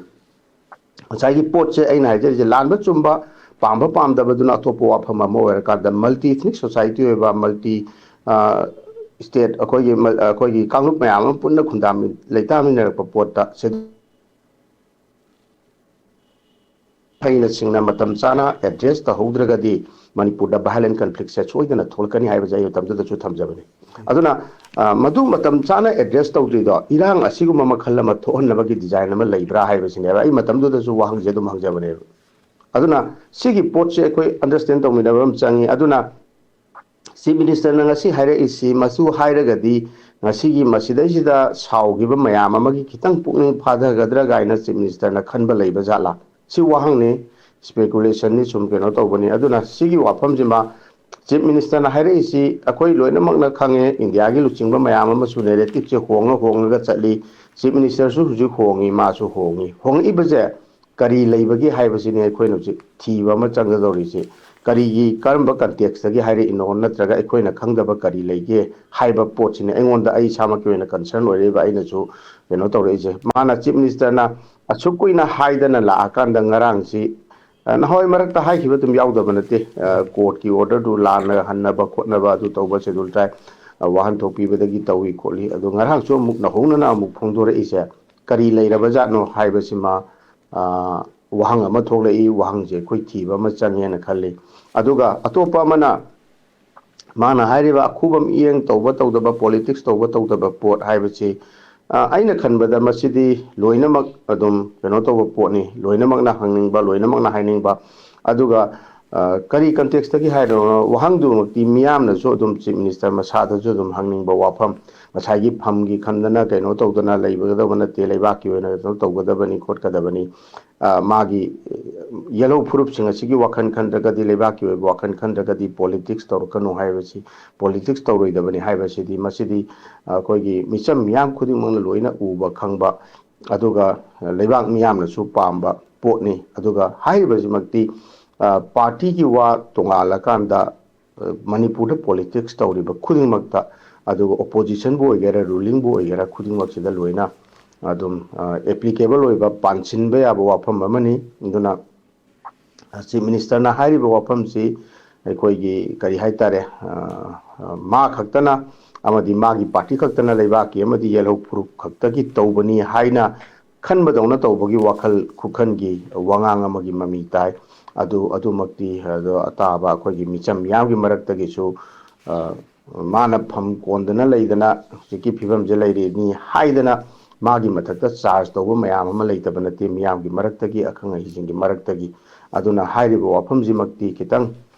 ꯉꯁꯥꯏꯒꯤ ꯄꯣꯠꯁꯦ ꯑꯩꯅ ꯍꯥꯏꯖꯔꯤꯁꯦ, ꯂꯥꯟꯕ ꯆꯨꯝꯕ, ꯄꯥꯝꯕ ꯄꯥꯝꯗꯕꯗꯨꯅ ꯑꯇꯣꯞꯄ ꯋꯥꯐꯝ ꯑꯃ ꯑꯣꯏꯔꯀꯥꯟꯗ, ꯃꯜꯇꯤ ꯏꯊꯅꯤꯛ ꯁꯣꯁꯥꯏꯇꯤ ꯑꯣꯏꯕ, ꯃꯜꯇꯤ ꯁ꯭ꯇꯦꯠ, ꯑꯩꯈꯣꯏꯒꯤ, ꯑꯩꯈꯣꯏꯒꯤ ꯀꯥꯡꯂꯨꯞ ꯃꯌꯥꯝ ꯑꯃ ꯄꯨꯟꯅ ꯈꯨꯟꯗꯥꯃꯤ-, ꯂꯩꯇꯥꯃꯤꯟꯅꯔꯛꯄ ꯄꯣꯠꯇ ꯁꯦ-, ꯍꯩꯅ ꯁꯤꯡꯅ ꯃꯇꯝ ꯆꯥꯅ ꯑꯦꯗ꯭ꯔꯦꯁ ꯇꯧꯍꯧꯗ꯭ꯔꯒꯗꯤ ꯃꯅꯤꯄꯨꯔꯗ ꯚꯥꯏꯂꯦꯟ ꯀꯟꯐ꯭ꯂꯤꯛꯁꯦ ꯁꯣꯏꯗꯅ ꯊꯣꯛꯂꯛꯀꯅꯤ ꯍꯥꯏꯕꯁꯦ ꯑꯩ ꯃꯇꯝꯗꯨꯗꯁꯨ ꯊꯝꯖꯕꯅꯤ꯫ ꯑꯗꯨꯅ ꯃꯗꯨ ꯃꯇꯝ ꯆꯥꯅ ꯑꯦꯗ꯭ꯔꯦꯁ ꯇꯧꯗ꯭ꯔꯤꯗꯣ, ꯏꯔꯥꯡ ꯑꯁꯤꯒꯨꯝꯕ ꯃꯈꯜ ꯑꯃ ꯊꯣꯛꯍꯟꯅꯕꯒꯤ ꯗꯤꯖꯥꯏꯟ ꯑꯃ ꯂꯩꯕ꯭ꯔꯥ ꯍꯥꯏꯕꯁꯤꯅꯦꯕ ꯑꯩ ꯃꯇꯝꯗꯨꯗꯁꯨ ꯋꯥꯍꯪꯁꯦ ꯑꯗꯨꯝ ꯍꯪꯖꯕꯅꯦꯕ꯫ ꯑꯗꯨꯅ ꯁꯤꯒꯤ ꯄꯣꯠꯁꯦ ꯑꯩꯈꯣꯏ ꯑꯟꯗꯔꯁꯇꯦꯟ ꯇꯧꯃꯤꯟꯅꯕ ꯑꯃ ꯆꯪꯉꯤ꯫ ꯑꯗꯨꯅ ꯆꯤꯐ ꯃꯤꯅꯤꯁꯇꯔꯅ ꯉꯁꯤ ꯍꯥꯏꯔꯛꯏꯁꯤ, ꯃꯆꯨ ꯍꯥꯏꯔꯒꯗꯤ ꯉꯁꯤꯒꯤ ꯃꯁꯤꯗꯩꯁꯤꯗ ꯁꯥꯎꯈꯤꯕ ꯃꯌꯥꯝ ꯑꯃꯒꯤ ꯈꯤꯇꯪ ꯄꯨꯛꯅꯤꯡ ꯐꯥꯊꯒꯗ꯭ꯔꯥ ꯀꯥꯏꯅ ꯆꯤꯐ ꯃꯤꯅꯤꯁꯇꯔꯅ ꯈꯟꯕ ꯂꯩꯕ ꯖꯥꯠꯂꯥ? ꯁꯤ ꯋꯥꯍꯪꯅꯤ, ꯏꯁꯄꯦꯀꯨꯂꯦꯁꯟꯅꯤ, ꯁꯨꯝ ꯀꯩꯅꯣ ꯇꯧꯕꯅꯤ꯫ ꯑꯗꯨꯅ ꯁꯤꯒꯤ ꯋꯥꯐꯝꯁꯤꯃ ꯆꯤꯐ ꯃꯤꯅꯤꯁꯇꯔꯅ ꯍꯥꯏꯔꯛꯏꯁꯤ ꯑꯩꯈꯣꯏ ꯂꯣꯏꯅꯃꯛꯅ ꯈꯪꯉꯦ, ꯏꯟꯗꯤꯌꯥꯒꯤ ꯂꯨꯆꯤꯡꯕ ꯃꯌꯥꯝ ꯑꯃꯁꯨ ꯅꯦꯔꯦꯇꯤꯞꯁꯦ ꯍꯣꯡꯉ ꯍꯣꯡꯉꯒ ꯆꯠꯂꯤ꯫ ꯆꯤꯐ ꯃꯤꯅꯤꯁꯇꯔꯁꯨ ꯍꯧꯖꯤꯛ ꯍꯣꯡꯉꯤ, ꯃꯥꯁꯨ ꯍꯣꯡꯉꯤ꯫ ꯍꯣꯡꯉꯛꯏꯕꯁꯦ ꯀꯔꯤ ꯂꯩꯕꯒꯦ ꯍꯥꯏꯕꯁꯤꯅꯤ ꯑꯩꯈꯣꯏꯅ ꯍꯧꯖꯤꯛ ꯊꯤꯕ ꯑꯃ ꯆꯪꯒꯗꯧꯔꯤꯁꯤ꯫ ꯀꯔꯤꯒꯤ, ꯀꯔꯝꯕ ꯀꯟꯇꯦꯛꯁꯇꯒꯤ ꯍꯥꯏꯔꯛꯏꯅꯣ, ꯅꯠꯇ꯭ꯔꯒ ꯑꯩꯈꯣꯏꯅ ꯈꯪꯗꯕ ꯀꯔꯤ ꯂꯩꯒꯦ ꯍꯥꯏꯕ ꯄꯣꯠꯁꯤꯅꯤ ꯑꯩꯉꯣꯟꯗ, ꯑꯩ ꯏꯁꯥꯃꯛꯀꯤ ꯑꯣꯏꯅ ꯀꯟꯁꯔꯟ ꯑꯣꯏꯔꯛꯏꯕ꯫ ꯑꯩꯅꯁꯨ ꯀꯩꯅꯣ ꯇꯧꯔꯛꯏꯁꯦ, ꯃꯥꯅ ꯆꯤꯐ ꯃꯤꯅꯤꯁꯇꯔꯅ ꯑꯁꯨꯛ ꯀꯨꯏꯅ ꯍꯥꯏꯗꯅ ꯂꯥꯛꯑꯀꯥꯟꯗ ꯉꯔꯥꯡꯁꯤ, ꯑ, ꯅꯍꯥꯟꯋꯥꯏ ꯃꯔꯛꯇ ꯍꯥꯏꯈꯤꯕ ꯑꯗꯨꯝ ꯌꯥꯎꯗꯕ ꯅꯠꯇꯦ꯫ ꯑ, ꯀꯣꯔꯠꯀꯤ ꯑꯣꯔꯗꯔꯗꯨ ꯂꯥꯟꯅ ꯍꯟꯅꯕ ꯈꯣꯠꯅꯕ ꯑꯗꯨ ꯇꯧꯕ, ꯁꯦꯗꯨꯜ ꯇ꯭ꯔꯥꯏꯕ, ꯑ, ꯋꯥꯍꯟꯊꯣꯛ ꯄꯤꯕꯗꯒꯤ ꯇꯧꯏ ꯈꯣꯠꯂꯤ꯫ ꯑꯗꯣ ꯉꯔꯥꯡꯁꯨ ꯑꯃꯨꯛ ꯅꯧꯍꯧꯅꯅ ꯑꯃꯨꯛ ꯐꯣꯡꯗꯣꯔꯛꯏꯁꯦ ꯀꯔꯤ ꯂꯩꯔꯕꯖꯥꯠꯅꯣ ꯍꯥꯏꯕꯁꯤꯃ, ꯑ, ꯋꯥꯍꯪ ꯑꯃ ꯊꯣꯛꯂꯛꯏ꯫ ꯋꯥꯍꯪꯁꯦ ꯑꯩꯈꯣꯏ ꯊꯤꯕ ꯑꯃ ꯆꯪꯉꯦꯅ ꯈꯜꯂꯤ꯫ ꯑꯗꯨꯒ ꯑꯇꯣꯞꯄ ꯑꯃꯅ ꯃꯥꯅ ꯍꯥꯏꯔꯤꯕ ꯑꯈꯨꯕꯝ ꯏꯌꯦꯡ ꯇꯧꯕ ꯇꯧꯗꯕ, ꯄꯣꯂꯤꯇꯤꯛꯁ ꯇꯧꯕ ꯇꯧꯗꯕ ꯄꯣꯠ ꯍꯥꯏꯕꯁꯤ, ꯑ, ꯑꯩꯅ ꯈꯟꯕꯗ ꯃꯁꯤꯗꯤ ꯂꯣꯏꯅꯃꯛ ꯑꯗꯨꯝ ꯀꯩꯅꯣ ꯇꯧꯕ ꯄꯣꯠꯅꯤ, ꯂꯣꯏꯅꯃꯛꯅ ꯍꯪꯅꯤꯡꯕ, ꯂꯣꯏꯅꯃꯛꯅ ꯍꯥꯏꯅꯤꯡꯕ꯫ ꯑꯗꯨꯒ, ꯑ, ꯀꯔꯤ ꯀꯟꯇꯦꯛꯁꯇꯒꯤ ꯍꯥꯏꯔꯤꯅꯣ, ꯋꯥꯍꯪꯗꯨꯃꯛꯇꯤ ꯃꯤꯌꯥꯝꯅꯁꯨ ꯑꯗꯨꯝ ꯆꯤꯐ ꯃꯤꯅꯤꯁꯇꯔ ꯃꯁꯥꯗꯁꯨ ꯑꯗꯨꯝ ꯍꯪꯅꯤꯡꯕ ꯋꯥꯐꯝ, ꯉꯁꯥꯏꯒꯤ ꯐꯝꯒꯤ ꯈꯟꯗꯅ ꯀꯩꯅꯣ ꯇꯧꯗꯅ ꯂꯩꯕꯒꯗꯕ ꯅꯠꯇꯦ, ꯂꯩꯕꯥꯛꯀꯤ ꯑꯣꯏꯅ ꯀꯩꯅꯣ ꯇꯧꯒꯗꯕꯅꯤ ꯈꯣꯠꯀꯗꯕꯅꯤ꯫ ꯑ, ꯃꯥꯒꯤ ꯌꯦꯜꯍꯧ ꯐꯨꯔꯨꯞꯁꯤꯡ ꯑꯁꯤꯒꯤ ꯋꯥꯈꯜ ꯈꯟꯗ꯭ꯔꯒꯗꯤ, ꯂꯩꯕꯥꯛꯀꯤ ꯑꯣꯏꯕ ꯋꯥꯈꯜ ꯈꯟꯗ꯭ꯔꯒꯗꯤ ꯄꯣꯂꯤꯇꯤꯛꯁ ꯇꯧꯔꯛꯀꯅꯨ ꯍꯥꯏꯕꯁꯤ, ꯄꯣꯂꯤꯇꯤꯛꯁ ꯇꯧꯔꯣꯏꯗꯕꯅꯤ ꯍꯥꯏꯕꯁꯤꯗꯤ, ꯃꯁꯤꯗꯤ ꯑꯩꯈꯣꯏꯒꯤ ꯃꯤꯆꯝ ꯃꯤꯌꯥꯝ ꯈꯨꯗꯤꯡꯃꯛꯅ ꯂꯣꯏꯅ ꯎꯕ ꯈꯪꯕ, ꯑꯗꯨꯒ ꯂꯩꯕꯥꯛ ꯃꯤꯌꯥꯝꯅꯁꯨ ꯄꯥꯝꯕ ꯄꯣꯠꯅꯤ꯫ ꯑꯗꯨꯒ ꯍꯥꯏꯔꯤꯕꯁꯤꯃꯛꯇꯤ, ꯑ, ꯄꯥꯔꯇꯤꯒꯤ ꯋꯥ ꯇꯣꯉꯥꯜꯂꯀꯥꯟꯗ, ꯑ, ꯃꯅꯤꯄꯨꯔꯗ ꯄꯣꯂꯤꯇꯤꯛꯁ ꯇꯧꯔꯤꯕ ꯈꯨꯗꯤꯡꯃꯛꯇ, ꯑꯗꯨꯒ ꯑꯣꯄꯣꯖꯤꯁꯟꯕꯨ ꯑꯣꯏꯒꯦꯔꯥ, ꯔꯨꯂꯤꯡꯕꯨ ꯑꯣꯏꯒꯦꯔꯥ, ꯈꯨꯗꯤꯡꯃꯛꯁꯤꯗ ꯂꯣꯏꯅ ꯑꯗꯨꯝ, ꯑ, ꯑꯦꯄ꯭ꯂꯤꯀꯦꯕꯜ ꯑꯣꯏꯕ, ꯄꯥꯟꯁꯤꯟꯕ ꯌꯥꯕ ꯋꯥꯐꯝ ꯑꯃꯅꯤ꯫ ꯑꯗꯨꯅ, ꯑ, ꯆꯤꯐ ꯃꯤꯅꯤꯁꯇꯔꯅ ꯍꯥꯏꯔꯤꯕ ꯋꯥꯐꯝꯁꯤ ꯑꯩꯈꯣꯏꯒꯤ ꯀꯔꯤ ꯍꯥꯏꯇꯥꯔꯦ, ꯑ, ꯑ, ꯃꯥ ꯈꯛꯇꯅ ꯑꯃꯗꯤ ꯃꯥꯒꯤ ꯄꯥꯔꯇꯤ ꯈꯛꯇꯅ ꯂꯩꯕꯥꯛꯀꯤ ꯑꯃꯗꯤ ꯌꯦꯜꯍꯧ ꯐꯨꯔꯨꯞ ꯈꯛꯇꯒꯤ ꯇꯧꯕꯅꯤ ꯍꯥꯏꯅ ꯈꯟꯕꯗꯧꯅ ꯇꯧꯕꯒꯤ ꯋꯥꯈꯜ ꯈꯨꯈꯟꯒꯤ ꯋꯥꯉꯥꯡ ꯑꯃꯒꯤ ꯃꯃꯤ ꯇꯥꯏ꯫ ꯑꯗꯨ ꯑꯗꯨꯃꯛꯇꯤ ꯑꯗꯣ ꯑꯇꯥꯕ ꯑꯩꯈꯣꯏꯒꯤ ꯃꯤꯆꯝ ꯃꯤꯌꯥꯝꯒꯤ ꯃꯔꯛꯇꯒꯤꯁꯨ, ꯑ, ꯃꯥꯅ ꯐꯝ ꯀꯣꯟꯗꯅ ꯂꯩꯗꯅ ꯍꯧꯖꯤꯛꯀꯤ ꯐꯤꯕꯝꯁꯦ ꯂꯩꯔꯤꯅꯤ ꯍꯥꯏꯗꯅ ꯃꯥꯒꯤ ꯃꯊꯛꯇ ꯆꯥꯔꯖ ꯇꯧꯕ ꯃꯌꯥꯝ ꯑꯃ ꯂꯩꯇꯕ ꯅꯠꯇꯦ, ꯃꯤꯌꯥꯝꯒꯤ ꯃꯔꯛꯇꯒꯤ, ꯑꯈꯪ ꯑꯍꯩꯁꯤꯡꯒꯤ ꯃꯔꯛꯇꯒꯤ꯫ ꯑꯗꯨꯅ ꯍꯥꯏꯔꯤꯕ ꯋꯥꯐꯝꯁꯤꯃꯛꯇꯤ ꯈꯤꯇꯪ,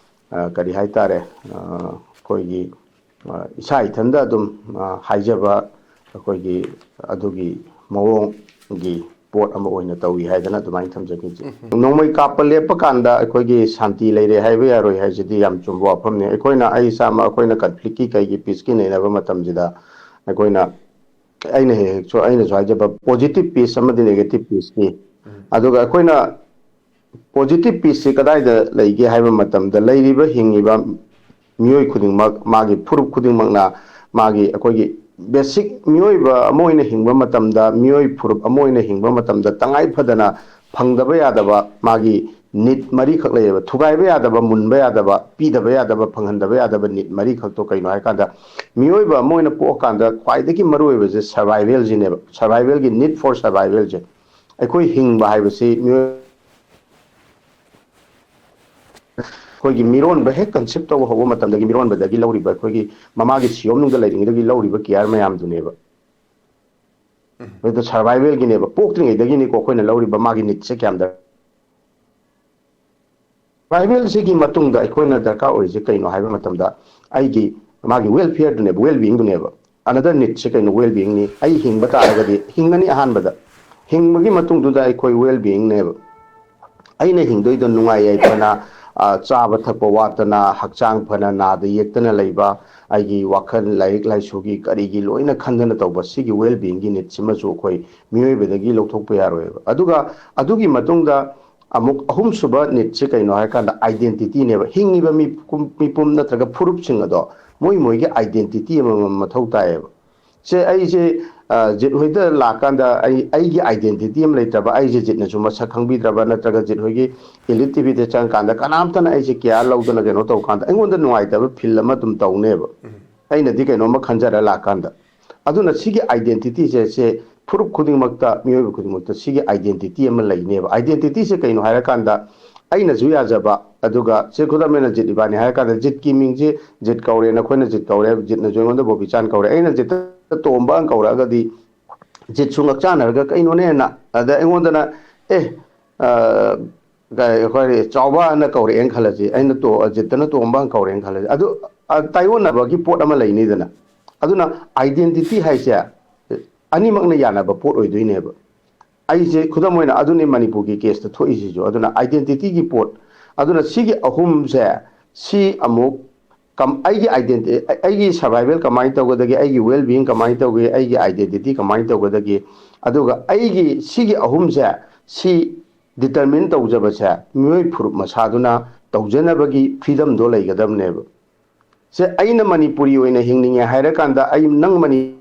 ꯑ, ꯀꯔꯤ ꯍꯥꯏꯇꯥꯔꯦ, ꯑ, ꯑꯩꯈꯣꯏꯒꯤ, ꯑ, ꯏꯁꯥ ꯏꯊꯟꯗ ꯑꯗꯨꯝ, ꯑ, ꯍꯥꯏꯖꯕ ꯑꯩꯈꯣꯏꯒꯤ ꯑꯗꯨꯒꯤ ꯃꯑꯣꯡꯒꯤ ꯄꯣꯠ ꯑꯃ ꯑꯣꯏꯅ ꯇꯧꯏ ꯍꯥꯏꯗꯅ ꯑꯗꯨꯃꯥꯏꯅ ꯊꯝꯖꯒꯦ꯫ ꯎꯝ, ꯎꯝ꯫ ꯅꯣꯡꯃꯩ ꯀꯥꯞꯄ ꯂꯦꯞꯄ ꯀꯥꯟꯗ ꯑꯩꯈꯣꯏꯒꯤ ꯁꯥꯟꯇꯤ ꯂꯩꯔꯦ ꯍꯥꯏꯕ ꯌꯥꯔꯣꯏ ꯍꯥꯏꯁꯤꯗꯤ ꯌꯥꯝ ꯆꯨꯝꯕ ꯋꯥꯐꯝꯅꯤ꯫ ꯑꯩꯈꯣꯏꯅ, ꯑꯩ ꯏꯁꯥꯃꯛ, ꯑꯩꯈꯣꯏꯅ ꯀꯟꯐ꯭ꯂꯤꯛꯀꯤ ꯀꯩꯒꯤ ꯄꯤꯁꯀꯤ ꯅꯩꯅꯕ ꯃꯇꯝꯁꯤꯗ ꯑꯩꯈꯣꯏꯅ, ꯑꯩꯅ ꯍꯦꯛ ꯍꯦꯛꯁꯨ ꯑꯩꯅꯁꯨ ꯍꯥꯏꯖꯕ, ꯄꯣꯖꯤꯇꯤꯚ ꯄꯤꯁ ꯑꯃꯗꯤ ꯅꯦꯒꯦꯇꯤꯚ ꯄꯤꯁꯅꯤ꯫ ꯎꯝ꯫ ꯑꯗꯨꯒ ꯑꯩꯈꯣꯏꯅ ꯄꯣꯖꯤꯇꯤꯚ ꯄꯤꯁꯁꯤ ꯀꯗꯥꯏꯗ ꯂꯩꯒꯦ ꯍꯥꯏꯕ ꯃꯇꯝꯗ, ꯂꯩꯔꯤꯕ ꯍꯤꯡꯉꯤꯕ ꯃꯤꯑꯣꯏ ꯈꯨꯗꯤꯡꯃꯛ, ꯃꯥꯒꯤ ꯐꯨꯔꯨꯞ ꯈꯨꯗꯤꯡꯃꯛꯅ ꯃꯥꯒꯤ ꯑꯩꯈꯣꯏꯒꯤ ꯕꯦꯁꯤꯛ ꯃꯤꯑꯣꯏꯕ ꯑꯃ ꯑꯣꯏꯅ ꯍꯤꯡꯕ ꯃꯇꯝꯗ, ꯃꯤꯑꯣꯏ ꯐꯨꯔꯨꯞ ꯑꯃ ꯑꯣꯏꯅ ꯍꯤꯡꯕ ꯃꯇꯝꯗ ꯇꯉꯥꯏ ꯐꯗꯅ ꯐꯪꯗꯕ ꯌꯥꯗꯕ ꯃꯥꯒꯤ ꯅꯤꯠ ꯃꯔꯤꯈꯛ ꯂꯩꯌꯦꯕ꯫ ꯊꯨꯒꯥꯏꯕ ꯌꯥꯗꯕ, ꯃꯨꯟꯕ ꯌꯥꯗꯕ, ꯄꯤꯗꯕ ꯌꯥꯗꯕ, ꯐꯪꯍꯟꯗꯕ ꯌꯥꯗꯕ ꯅꯤꯠ ꯃꯔꯤꯈꯛꯇꯣ ꯀꯩꯅꯣ ꯍꯥꯏꯀꯥꯟꯗ, ꯃꯤꯑꯣꯏꯕ ꯑꯃ ꯑꯣꯏꯅ ꯄꯣꯛꯑꯀꯥꯟꯗ ꯈ꯭ꯋꯥꯏꯗꯒꯤ ꯃꯔꯨꯑꯣꯏꯕꯁꯦ ꯁꯔꯚꯥꯏꯚꯦꯜꯁꯤꯅꯦꯕ, ꯁꯔꯚꯥꯏꯚꯦꯜꯒꯤ ꯅꯤꯠ ꯐꯣꯔ ꯁꯔꯚꯥꯏꯚꯦꯜꯁꯦ꯫ ꯑꯩꯈꯣꯏ ꯍꯤꯡꯕ ꯍꯥꯏꯕꯁꯤ ꯃꯤꯑꯣꯏ-, ꯑꯩꯈꯣꯏꯒꯤ ꯃꯤꯔꯣꯟꯕ ꯍꯦꯛ ꯀꯟꯁꯤꯞ ꯇꯧꯕ ꯍꯧꯕ ꯃꯇꯝꯗꯒꯤ, ꯃꯤꯔꯣꯟꯕꯗꯒꯤ ꯂꯧꯔꯤꯕ, ꯑꯩꯈꯣꯏꯒꯤ ꯃꯃꯥꯒꯤ ꯁꯤꯌꯣꯝꯅꯨꯡꯗ ꯂꯩꯔꯤꯉꯩꯗꯒꯤ ꯂꯧꯔꯤꯕ ꯀꯤꯌꯥꯔ ꯃꯌꯥꯝꯗꯨꯅꯦꯕ꯫ ꯎꯝ꯫ ꯑꯗꯨꯗ ꯁꯔꯚꯥꯏꯚꯦꯜꯒꯤꯅꯦꯕ, ꯄꯣꯛꯇ꯭ꯔꯤꯉꯩꯗꯒꯤꯅꯤꯀꯣ ꯑꯩꯈꯣꯏꯅ ꯂꯧꯔꯤꯕ ꯃꯥꯒꯤ ꯅꯤꯠꯁꯦ ꯀꯌꯥꯝ ꯗꯔ-, ꯁꯔꯚꯥꯏꯚꯦꯜꯁꯤꯒꯤ ꯃꯇꯨꯡꯗ ꯑꯩꯈꯣꯏꯅ ꯗꯔꯀꯥꯔ ꯑꯣꯏꯔꯤꯁꯦ ꯀꯩꯅꯣ ꯍꯥꯏꯕ ꯃꯇꯝꯗ, ꯑꯩꯒꯤ, ꯃꯥꯒꯤ ꯋꯦꯜꯐꯤꯌꯔꯗꯨꯅꯦꯕ, ꯋꯦꯜ ꯕꯤꯌꯤꯡꯗꯨꯅꯦꯕ꯫ ꯑꯅꯗꯔ ꯅꯤꯠꯁꯦ ꯀꯩꯅꯣ? ꯋꯦꯜ ꯕꯤꯌꯤꯡꯅꯤ꯫ ꯑꯩ ꯍꯤꯡꯕ ꯇꯥꯔꯒꯗꯤ, ꯍꯤꯡꯒꯅꯤ ꯑꯍꯥꯟꯕꯗ, ꯍꯤꯡꯕꯒꯤ ꯃꯇꯨꯡꯗꯨꯗ ꯑꯩꯈꯣꯏ ꯋꯦꯜ ꯕꯤꯌꯤꯡꯅꯦꯕ꯫ ꯑꯩꯅ ꯍꯤꯡꯗꯣꯏꯗꯣ ꯅꯨꯡꯉꯥꯏ ꯌꯥꯏꯐꯅ, ꯑ, ꯆꯥꯕ ꯊꯛꯄ ꯋꯥꯠꯇꯅ, ꯍꯛꯆꯥꯡ ꯐꯅ, ꯅꯥꯗ ꯌꯦꯛꯇꯅ ꯂꯩꯕ, ꯑꯩꯒꯤ ꯋꯥꯈꯜ, ꯂꯥꯏꯔꯤꯛ ꯂꯥꯏꯁꯨꯒꯤ ꯀꯔꯤꯒꯤ ꯂꯣꯏꯅ ꯈꯟꯗꯅ ꯇꯧꯕ, ꯁꯤꯒꯤ ꯋꯦꯜ ꯕꯤꯌꯤꯡꯒꯤ ꯅꯤꯠꯁꯤꯃꯁꯨ ꯑꯩꯈꯣꯏ ꯃꯤꯑꯣꯏꯕꯗꯒꯤ ꯂꯧꯊꯣꯛꯄ ꯌꯥꯔꯣꯏꯕ꯫ ꯑꯗꯨꯒ ꯑꯗꯨꯒꯤ ꯃꯇꯨꯡꯗ ꯑꯃꯨꯛ ꯑꯍꯨꯝꯁꯨꯕ ꯅꯤꯠꯁꯦ ꯀꯩꯅꯣ ꯍꯥꯏꯀꯥꯟꯗ, ꯑꯥꯏꯗꯦꯟꯇꯤꯇꯤꯅꯦꯕ꯫ ꯍꯤꯡꯉꯤꯕ ꯃꯤꯄꯨꯝ, ꯃꯤꯄꯨꯝ ꯅꯠꯇ꯭ꯔꯒ ꯐꯨꯔꯨꯞꯁꯤꯡ ꯑꯗꯣ ꯃꯣꯏ ꯃꯣꯏꯒꯤ ꯑꯥꯏꯗꯦꯟꯇꯤꯇꯤ ꯑꯃꯃꯝ ꯃꯊꯧ ꯇꯥꯏꯌꯦꯕ꯫ ꯁꯦ, ꯑꯩꯁꯦ, ꯑ, ꯖꯤꯠ ꯍꯣꯏꯗ ꯂꯥꯛꯀꯥꯟꯗ ꯑꯩ, ꯑꯩꯒꯤ ꯑꯥꯏꯗꯦꯟꯇꯤꯇꯤ ꯑꯃ ꯂꯩꯇ꯭ꯔꯕ, ꯑꯩꯁꯦ ꯖꯤꯠꯅꯁꯨ ꯃꯁꯛ ꯈꯪꯕꯤꯗ꯭ꯔꯕ, ꯅꯠꯇ꯭ꯔꯒ ꯖꯤꯠ ꯍꯣꯏꯒꯤ ꯏꯂꯤꯠ ꯇꯤꯚꯤꯗ ꯆꯪꯉꯀꯥꯟꯗ ꯀꯅꯥꯝꯇꯅ ꯑꯩꯁꯦ ꯀꯤꯌꯥꯔ ꯂꯧꯗꯅ ꯀꯩꯅꯣ ꯇꯧꯀꯥꯟꯗ ꯑꯩꯉꯣꯟꯗ ꯅꯨꯡꯉꯥꯏꯇꯕ ꯐꯤꯜ ꯑꯃ ꯑꯗꯨꯝ ꯇꯧꯅꯦꯕ꯫ ꯎꯝ꯫ ꯑꯩꯅꯗꯤ ꯀꯩꯅꯣꯝꯃ ꯈꯟꯖꯔ ꯂꯥꯛꯀꯥꯟꯗ꯫ ꯑꯗꯨꯅ ꯁꯤꯒꯤ ꯑꯥꯏꯗꯦꯟꯇꯤꯇꯤꯁꯦ, ꯁꯦ ꯐꯨꯔꯨꯞ ꯈꯨꯗꯤꯡꯃꯛꯇ, ꯃꯤꯑꯣꯏꯕ ꯈꯨꯗꯤꯡꯃꯛꯇ ꯁꯤꯒꯤ identity ꯑꯃ ꯂꯩꯅꯦꯕ꯫ Identityꯁꯦ ꯀꯩꯅꯣ ꯍꯥꯏꯔꯀꯥꯟꯗ, ꯑꯩꯅꯁꯨ ꯌꯥꯖꯕ, ꯑꯗꯨꯒ ꯁꯦ, ꯈꯨꯗꯝ ꯑꯣꯏꯅ ꯖꯤꯠ ꯏꯕꯥꯅꯤ ꯍꯥꯏꯔꯀꯥꯟꯗ, ꯖꯤꯠꯀꯤ ꯃꯤꯡꯁꯦ ꯖꯤꯠ ꯀꯧꯔꯦ, ꯅꯈꯣꯏꯅ ꯖꯤꯠ ꯀꯧꯔꯦ, ꯖꯤꯠꯅꯁꯨ ꯑꯩꯉꯣꯟꯗ ꯕꯣꯕꯤꯆꯥꯟ ꯀꯧꯔꯦ, ꯑꯩꯅ ꯖꯤꯠꯇ ꯇꯣꯝꯕ ꯑꯅ ꯀꯧꯔꯛꯑꯒꯗꯤ, ꯖꯤꯠꯁꯨ ꯉꯛꯆꯥꯟꯅꯔꯒ, "ꯀꯩꯅꯣꯅꯦꯅ?" ꯑꯗ ꯑꯩꯉꯣꯟꯗꯅ, "ꯑꯦ, ꯑ, ꯀ-, ꯑꯩꯈꯣꯏ ꯆꯥꯎꯕꯅ ꯀꯧꯔꯛꯑꯦꯅ ꯈꯜꯂꯁꯤ, ꯑꯩꯅ ꯇꯣ-, ꯖꯤꯠꯇꯅ ꯇꯣꯝꯕ ꯀꯧꯔꯛꯑꯦꯅ ꯈꯜꯂꯁꯤ", ꯑꯗꯨ, ꯑ, ꯇꯥꯏꯑꯣꯟꯅꯕꯒꯤ ꯄꯣꯠ ꯑꯃ ꯂꯩꯅꯤꯗꯅ꯫ ꯑꯗꯨꯅ identity ꯍꯥꯏꯁꯦ ꯑꯅꯤꯃꯛꯅ ꯌꯥꯅꯕ ꯄꯣꯠ ꯑꯣꯏꯗꯣꯏꯅꯦꯕ꯫ ꯑꯩꯁꯦ ꯈꯨꯗꯝ ꯑꯣꯏꯅ ꯑꯗꯨꯅꯤ ꯃꯅꯤꯄꯨꯔꯒꯤ caseꯇ ꯊꯣꯛꯏꯁꯤꯁꯨ꯫ ꯑꯗꯨꯅ identityꯒꯤ ꯄꯣꯠ, ꯑꯗꯨꯅ ꯁꯤꯒꯤ ꯑꯍꯨꯝꯁꯦ, ꯁꯤ ꯑꯃꯨꯛ ꯀꯝ-, ꯑꯩꯒꯤ identity, ꯑꯩꯒꯤ survival ꯀꯃꯥꯏꯅ ꯇꯧꯒꯗꯒꯦ, ꯑꯩꯒꯤ well being ꯀꯃꯥꯏꯅ ꯇꯧꯒꯦ, ꯑꯩꯒꯤ identity ꯀꯃꯥꯏꯅ ꯇꯧꯒꯗꯒꯦ, ꯑꯗꯨꯒ ꯑꯩꯒꯤ ꯁꯤꯒꯤ ꯑꯍꯨꯝꯁꯦ, ꯁꯤ determine ꯇꯧꯖꯕꯁꯦ ꯃꯤꯑꯣꯏ ꯐꯨꯔꯨꯞ ꯃꯁꯥꯗꯨꯅ ꯇꯧꯖꯅꯕꯒꯤ freedomꯗꯣ ꯂꯩꯒꯗꯕꯅꯦꯕ꯫ ꯁꯦ, ꯑꯩꯅ ꯃꯅꯤꯄꯨꯔꯤ ꯑꯣꯏꯅ ꯍꯤꯡꯅꯤꯡꯉꯦ ꯍꯥꯏꯔꯀꯥꯟꯗ, ꯑꯩ, ꯅꯪ ꯃꯅꯤ-,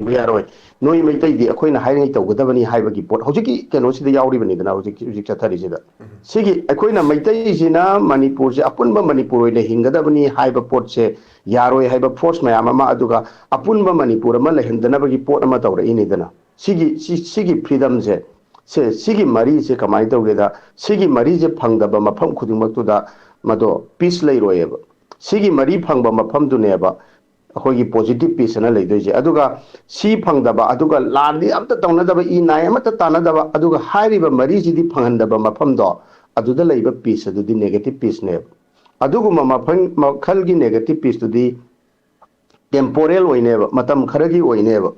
ꯌꯥꯔꯣꯏ, ꯅꯣꯏ ꯃꯩꯇꯩꯗꯤ ꯑꯩꯈꯣꯏꯅ ꯍꯥꯏꯔꯤꯉꯩ ꯇꯧꯒꯗꯕꯅꯤ ꯍꯥꯏꯕꯒꯤ ꯄꯣꯠ ꯍꯧꯖꯤꯛꯀꯤ ꯀꯩꯅꯣꯁꯤꯗ ꯌꯥꯎꯔꯤꯕꯅꯤꯗꯅ, ꯍꯧꯖꯤꯛ, ꯍꯧꯖꯤꯛ ꯆꯠꯊꯔꯤꯁꯤꯗ꯫ ꯁꯤꯒꯤ ꯑꯩꯈꯣꯏꯅ ꯃꯩꯇꯩꯁꯤꯅ ꯃꯅꯤꯄꯨꯔꯁꯦ, ꯑꯄꯨꯟꯕ ꯃꯅꯤꯄꯨꯔ ꯑꯣꯏꯅ ꯍꯤꯡꯒꯗꯕꯅꯤ ꯍꯥꯏꯕ ꯄꯣꯠꯁꯦ ꯌꯥꯔꯣꯏ ꯍꯥꯏꯕ force ꯃꯌꯥꯝ ꯑꯃ, ꯑꯗꯨꯒ ꯑꯄꯨꯟꯕ ꯃꯅꯤꯄꯨꯔ ꯑꯃ ꯂꯩꯍꯟꯗꯅꯕꯒꯤ ꯄꯣꯠ ꯑꯃ ꯇꯧꯔꯛꯏꯅꯤꯗꯅ꯫ ꯁꯤꯒꯤ, ꯁꯤ, ꯁꯤꯒꯤ freedomꯁꯦ, ꯁꯦ, ꯁꯤꯒꯤ ꯃꯔꯤꯁꯦ ꯀꯃꯥꯏꯅ ꯇꯧꯒꯦꯗ, ꯁꯤꯒꯤ ꯃꯔꯤꯁꯦ ꯐꯪꯗꯕ ꯃꯐꯝ ꯈꯨꯗꯤꯡꯃꯛꯇꯨꯗ ꯃꯗꯣ peace ꯂꯩꯔꯣꯏꯑꯕ꯫ ꯁꯤꯒꯤ ꯃꯔꯤ ꯐꯪꯕ ꯃꯐꯝꯗꯨꯅꯦꯕ ꯑꯩꯈꯣꯏꯒꯤ positive peace ꯑꯅ ꯂꯩꯗꯣꯏꯁꯦ꯫ ꯑꯗꯨꯒ ꯁꯤ ꯐꯪꯗꯕ, ꯑꯗꯨꯒ ꯂꯥꯟꯗꯤ ꯑꯝꯇ ꯇꯧꯅꯗꯕ, ꯏ ꯅꯥꯏ ꯑꯃꯠꯇ ꯇꯥꯅꯗꯕ, ꯑꯗꯨꯒ ꯍꯥꯏꯔꯤꯕ ꯃꯔꯤꯁꯤꯗꯤ ꯐꯪꯍꯟꯗꯕ ꯃꯐꯝꯗꯣ, ꯑꯗꯨꯗ ꯂꯩꯕ peace ꯑꯗꯨꯗꯤ negative peaceꯅꯦꯕ꯫ ꯑꯗꯨꯒꯨꯝꯕ ꯃꯐꯝ, ꯃꯈꯜꯒꯤ negative peaceꯇꯨꯗꯤ temporal ꯑꯣꯏꯅꯦꯕ, ꯃꯇꯝ ꯈꯔꯒꯤ ꯑꯣꯏꯅꯦꯕ꯫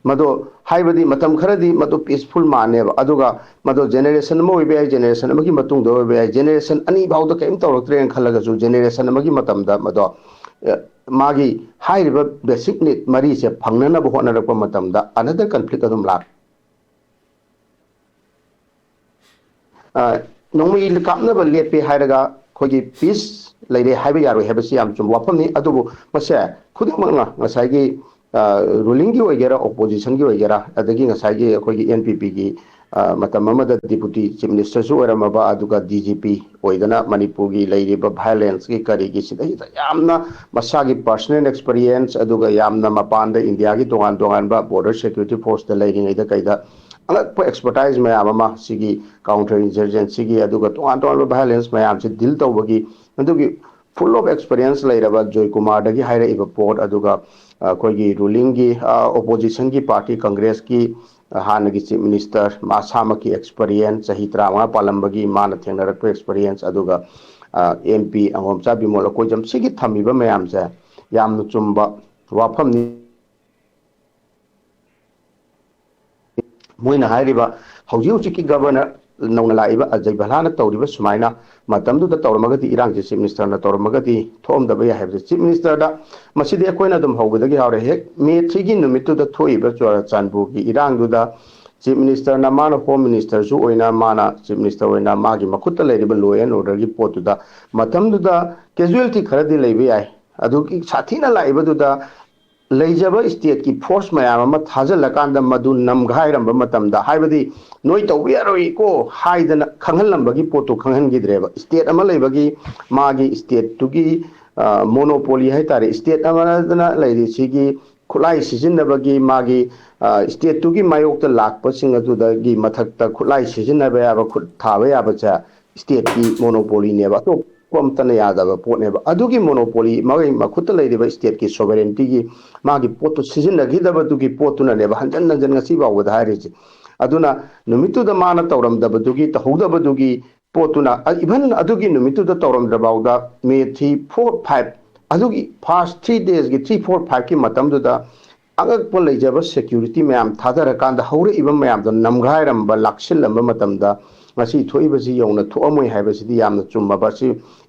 ꯃꯗꯣ, ꯍꯥꯏꯕꯗꯤ, ꯃꯇꯝ ꯈꯔꯗꯤ ꯃꯗꯨ peaceful ꯃꯥꯟꯅꯦꯕ, ꯑꯗꯨꯒ ꯃꯗꯣ generation ꯑꯃ ꯑꯣꯏꯕ ꯌꯥꯏ, generation ꯑꯃꯒꯤ ꯃꯇꯨꯡꯗ ꯑꯣꯏꯕ ꯌꯥꯏ, generation ꯑꯅꯤ ꯐꯥꯎꯗ ꯀꯔꯤꯝ ꯇꯧꯔꯛꯇ꯭ꯔꯦꯅ ꯈꯜꯂꯒꯁꯨ, generation ꯑꯃꯒꯤ ꯃꯇꯝꯗ ꯃꯗꯣ, ꯑ, ꯃꯥꯒꯤ ꯍꯥꯏꯔꯤꯕ basic need ꯃꯔꯤꯁꯦ ꯐꯪꯅꯅꯕ ꯍꯣꯠꯅꯔꯛꯄ ꯃꯇꯝꯗ another conflict ꯑꯗꯨꯝ ꯂꯥꯛ ꯑ, ꯅꯣꯡꯃꯩ ꯀꯥꯞꯅꯕ ꯂꯦꯞꯄꯦ ꯍꯥꯏꯔꯒ ꯑꯩꯈꯣꯏꯒꯤ peace ꯂꯩꯔꯦ ꯍꯥꯏꯕ ꯌꯥꯔꯣꯏ ꯍꯥꯏꯕꯁꯤ ꯌꯥꯝ ꯆꯨꯝꯕ ꯋꯥꯐꯝꯅꯤ꯫ ꯑꯗꯨꯕꯨ ꯃꯁꯦ ꯈꯨꯗꯤꯡꯃꯛꯅ, ꯉꯁꯥꯏꯒꯤ, ꯑ, rulingꯒꯤ ꯑꯣꯏꯒꯦꯔꯥ, oppositionꯒꯤ ꯑꯣꯏꯒꯦꯔꯥ, ꯑꯗꯒꯤ ꯉꯁꯥꯏꯒꯤ ꯑꯩꯈꯣꯏꯒꯤ N P Pꯒꯤ, ꯑ, ꯃꯇꯝ ꯑꯃꯗ ꯗꯤꯄꯨꯇꯤ ꯆꯤꯐ ꯃꯤꯅꯤꯁꯇꯔꯁꯨ ꯑꯣꯏꯔꯝꯃꯕ, ꯑꯗꯨꯒ ꯗꯤ ꯖꯤ ꯄꯤ ꯑꯣꯏꯗꯅ ꯃꯅꯤꯄꯨꯔꯒꯤ ꯂꯩꯔꯤꯕ ꯚꯥꯏꯑꯣꯂꯦꯟꯁꯀꯤ ꯀꯔꯤꯒꯤ ꯁꯤꯗꯩꯁꯤꯗ ꯌꯥꯝꯅ ꯃꯁꯥꯒꯤ ꯄꯔꯁꯅꯦꯜ ꯑꯦꯛꯁꯄꯔꯤꯌꯦꯟꯁ, ꯑꯗꯨꯒ ꯌꯥꯝꯅ ꯃꯄꯥꯟꯗ ꯏꯟꯗꯤꯌꯥꯒꯤ ꯇꯣꯉꯥꯟ ꯇꯣꯉꯥꯟꯕ ꯕꯣꯔꯗꯔ ꯁꯦꯀ꯭ꯌꯨꯔꯤꯇꯤ ꯐꯣꯔꯁꯇ ꯂꯩꯔꯤꯉꯩꯗ ꯀꯩꯗ ꯑꯉꯛꯄ ꯑꯦꯛꯁꯄꯔꯇꯥꯏꯁ ꯃꯌꯥꯝ ꯑꯃ ꯁꯤꯒꯤ ꯀꯥꯎꯟꯇꯔ ꯏꯟꯁꯔꯖꯦꯟꯁꯤꯒꯤ ꯑꯗꯨꯒ ꯇꯣꯉꯥꯟ ꯇꯣꯉꯥꯟꯕ ꯚꯥꯏꯑꯣꯂꯦꯟꯁ ꯃꯌꯥꯝꯁꯤ ꯗꯤꯜ ꯇꯧꯕꯒꯤ ꯑꯗꯨꯒꯤ ꯐꯨꯜ ꯑꯣꯐ ꯑꯦꯛꯁꯄꯔꯤꯌꯦꯟꯁ ꯂꯩꯔꯕ ꯖꯣꯏꯀꯨꯃꯥꯔꯗꯒꯤ ꯍꯥꯏꯔꯛꯏꯕ ꯄꯣꯠ, ꯑꯗꯨꯒ ꯑꯩꯈꯣꯏꯒꯤ ꯔꯨꯂꯤꯡꯒꯤ, ꯑꯣꯄꯣꯖꯤꯁꯟꯒꯤ ꯄꯥꯔꯇꯤ ꯀꯪꯒ꯭ꯔꯦꯁꯀꯤ ꯍꯥꯟꯅꯒꯤ ꯆꯤꯐ ꯃꯤꯅꯤꯁꯇꯔ ꯃꯁꯥꯃꯛꯀꯤ ꯑꯦꯛꯁꯄꯔꯤꯌꯦꯟꯁ, ꯆꯍꯤ ꯇꯔꯥꯃꯉꯥ ꯄꯥꯜꯂꯝꯕꯒꯤ ꯃꯥꯅ ꯊꯦꯡꯅꯔꯛꯄ ꯑꯦꯛꯁꯄꯔꯤꯌꯦꯟꯁ, ꯑꯗꯨꯒ ꯑꯦꯝ ꯄꯤ ꯑꯉꯣꯝꯆꯥ ꯕꯤꯃꯣꯜ ꯑꯀꯣꯏꯖꯝ, ꯁꯤꯒꯤ ꯊꯝꯃꯤꯕ ꯃꯌꯥꯝꯁꯦ ꯌꯥꯝꯅ ꯆꯨꯝꯕ ꯋꯥꯐꯝꯅꯤ꯫ ꯃꯣꯏꯅ ꯍꯥꯏꯔꯤꯕ ꯍꯧꯖꯤꯛ ꯍꯧꯖꯤꯛꯀꯤ ꯒꯕꯔꯅꯔ ꯅꯧꯅ ꯂꯥꯛꯏꯕ ꯑꯖꯌ ꯚꯜꯂꯥꯅ ꯇꯧꯔꯤꯕ ꯁꯨꯃꯥꯏꯅ ꯃꯇꯝꯗꯨꯗ ꯇꯧꯔꯝꯃꯒꯗꯤ, ꯏꯔꯥꯡꯁꯦ ꯆꯤꯐ ꯃꯤꯅꯤꯁꯇꯔꯅ ꯇꯧꯔꯝꯃꯒꯗꯤ ꯊꯣꯛꯑꯝꯗꯕ ꯌꯥꯏ ꯍꯥꯏꯕꯁꯦ꯫ ꯆꯤꯐ ꯃꯤꯅꯤꯁꯇꯔꯗ, ꯃꯁꯤꯗꯤ ꯑꯩꯈꯣꯏꯅ ꯑꯗꯨꯝ ꯍꯧꯕꯗꯒꯤ ꯍꯧꯔꯦ, ꯍꯦꯛ ꯃꯦ ꯊ꯭ꯔꯤꯒꯤ ꯅꯨꯃꯤꯠꯇꯨꯗ ꯊꯣꯛꯏꯕ ꯆꯨꯔꯥꯆꯥꯟꯄꯨꯔꯒꯤ ꯏꯔꯥꯡꯗꯨꯗ ꯆꯤꯐ ꯃꯤꯅꯤꯁꯇꯔꯅ, ꯃꯥꯅ ꯍꯣꯝ ꯃꯤꯅꯤꯁꯇꯔꯁꯨ ꯑꯣꯏꯅ, ꯃꯥꯅ ꯆꯤꯐ ꯃꯤꯅꯤꯁꯇꯔ ꯑꯣꯏꯅ ꯃꯥꯒꯤ ꯃꯈꯨꯠꯇ ꯂꯩꯔꯤꯕ ꯂꯣ ꯑꯦꯟ ꯑꯣꯔꯗꯔꯒꯤ ꯄꯣꯠꯇꯨꯗ ꯃꯇꯝꯗꯨꯗ ꯀꯦꯖꯨꯋꯦꯜꯇꯤ ꯈꯔꯗꯤ ꯂꯩꯕ ꯌꯥꯏ꯫ ꯑꯗꯨꯒꯤ ꯁꯥꯊꯤꯅ ꯂꯥꯛꯏꯕꯗꯨꯗ ꯂꯩꯖꯕ ꯏꯁꯇꯦꯠꯀꯤ ꯐꯣꯔꯁ ꯃꯌꯥꯝ ꯑꯃ ꯊꯥꯖꯤꯜꯂꯀꯥꯟꯗ ꯃꯗꯨ ꯅꯝꯒꯥꯏꯔꯝꯕ ꯃꯇꯝꯗ, ꯍꯥꯏꯕꯗꯤ ꯅꯣꯏ ꯇꯧꯕ ꯌꯥꯔꯣꯏꯀꯣ ꯍꯥꯏꯗꯅ ꯈꯪꯍꯜꯂꯝꯕꯒꯤ ꯄꯣꯠꯇꯨ ꯈꯪꯍꯟꯈꯤꯗ꯭ꯔꯦꯕ꯫ ꯏꯁꯇꯦꯠ ꯑꯃ ꯂꯩꯕꯒꯤ, ꯃꯥꯒꯤ ꯏꯁꯇꯦꯠꯇꯨꯒꯤ ꯃꯣꯅꯣꯄꯣꯂꯤ ꯍꯥꯏꯇꯥꯔꯦ, ꯏꯁꯇꯦꯠ ꯑꯃꯗꯅ ꯂꯩꯔꯤꯁꯤꯒꯤ ꯈꯨꯠꯂꯥꯏ ꯁꯤꯖꯤꯟꯅꯕꯒꯤ, ꯃꯥꯒꯤ ꯏꯁꯇꯦꯠꯇꯨꯒꯤ ꯃꯥꯌꯣꯛꯇ ꯂꯥꯛꯄꯁꯤꯡ ꯑꯗꯨꯗꯒꯤ ꯃꯊꯛꯇ ꯈꯨꯠꯂꯥꯏ ꯁꯤꯖꯤꯟꯅꯕ ꯌꯥꯕ, ꯈꯨꯠ ꯊꯥꯕ ꯌꯥꯕꯁꯦ ꯏꯁꯇꯦꯠꯀꯤ ꯃꯣꯅꯣꯄꯣꯂꯤꯅꯦꯕ, ꯑꯇꯣꯞꯄ ꯑꯃꯠꯇꯅ ꯌꯥꯗꯕ ꯄꯣꯠꯅꯦꯕ꯫ ꯑꯗꯨꯒꯤ ꯃꯣꯅꯣꯄꯣꯂꯤ, ꯃꯥꯒꯤ ꯃꯈꯨꯠꯇ ꯂꯩꯔꯤꯕ ꯏꯁꯇꯦꯠꯀꯤ ꯁꯣꯚꯔꯦꯟꯇꯤꯒꯤ ꯃꯥꯒꯤ ꯄꯣꯠꯇꯨ ꯁꯤꯖꯤꯟꯅꯈꯤꯗꯕꯗꯨꯒꯤ ꯄꯣꯠꯇꯨꯅꯅꯦꯕ ꯍꯟꯖꯟ ꯍꯟꯖꯟ ꯉꯁꯤ ꯐꯥꯎꯕꯗ ꯍꯥꯏꯔꯤꯁꯦ꯫ ꯑꯗꯨꯅ ꯅꯨꯃꯤꯠꯇꯨꯗ ꯃꯥꯅ ꯇꯧꯔꯝꯗꯕꯗꯨꯒꯤ, ꯇꯧꯍꯧꯗꯕꯗꯨꯒꯤ ꯄꯣꯠꯇꯨꯅ, ꯏꯚꯟ ꯑꯗꯨꯒꯤ ꯅꯨꯃꯤꯠꯇꯨꯗ ꯇꯧꯔꯝꯗ꯭ꯔꯐꯥꯎꯗ ꯃꯦ ꯊ꯭ꯔꯤ, ꯐꯣꯔ, ꯐꯥꯏꯚ, ꯑꯗꯨꯒꯤ ꯐꯥꯔꯁ ꯊ꯭ꯔꯤ ꯗꯦꯖꯀꯤ, ꯊ꯭ꯔꯤ, ꯐꯣꯔ, ꯐꯥꯏꯚꯀꯤ ꯃꯇꯝꯗꯨꯗ ꯑꯉꯛꯄ ꯂꯩꯖꯕ ꯁꯦꯀ꯭ꯌꯨꯔꯤꯇꯤ ꯃꯌꯥꯝ ꯊꯥꯗꯔꯀꯥꯟꯗ ꯍꯧꯔꯛꯏꯕ ꯃꯌꯥꯝꯗꯣ ꯅꯝꯒꯥꯏꯔꯝꯕ, ꯂꯥꯛꯁꯤꯜꯂꯝꯕ ꯃꯇꯝꯗ ꯉꯁꯤ ꯊꯣꯛꯏꯕꯁꯤ ꯌꯧꯅ ꯊꯣꯛꯑꯝꯃꯣꯏ ꯍꯥꯏꯕꯁꯤꯗꯤ ꯌꯥꯝꯅ ꯆꯨꯝꯃꯕ꯫ ꯁꯤ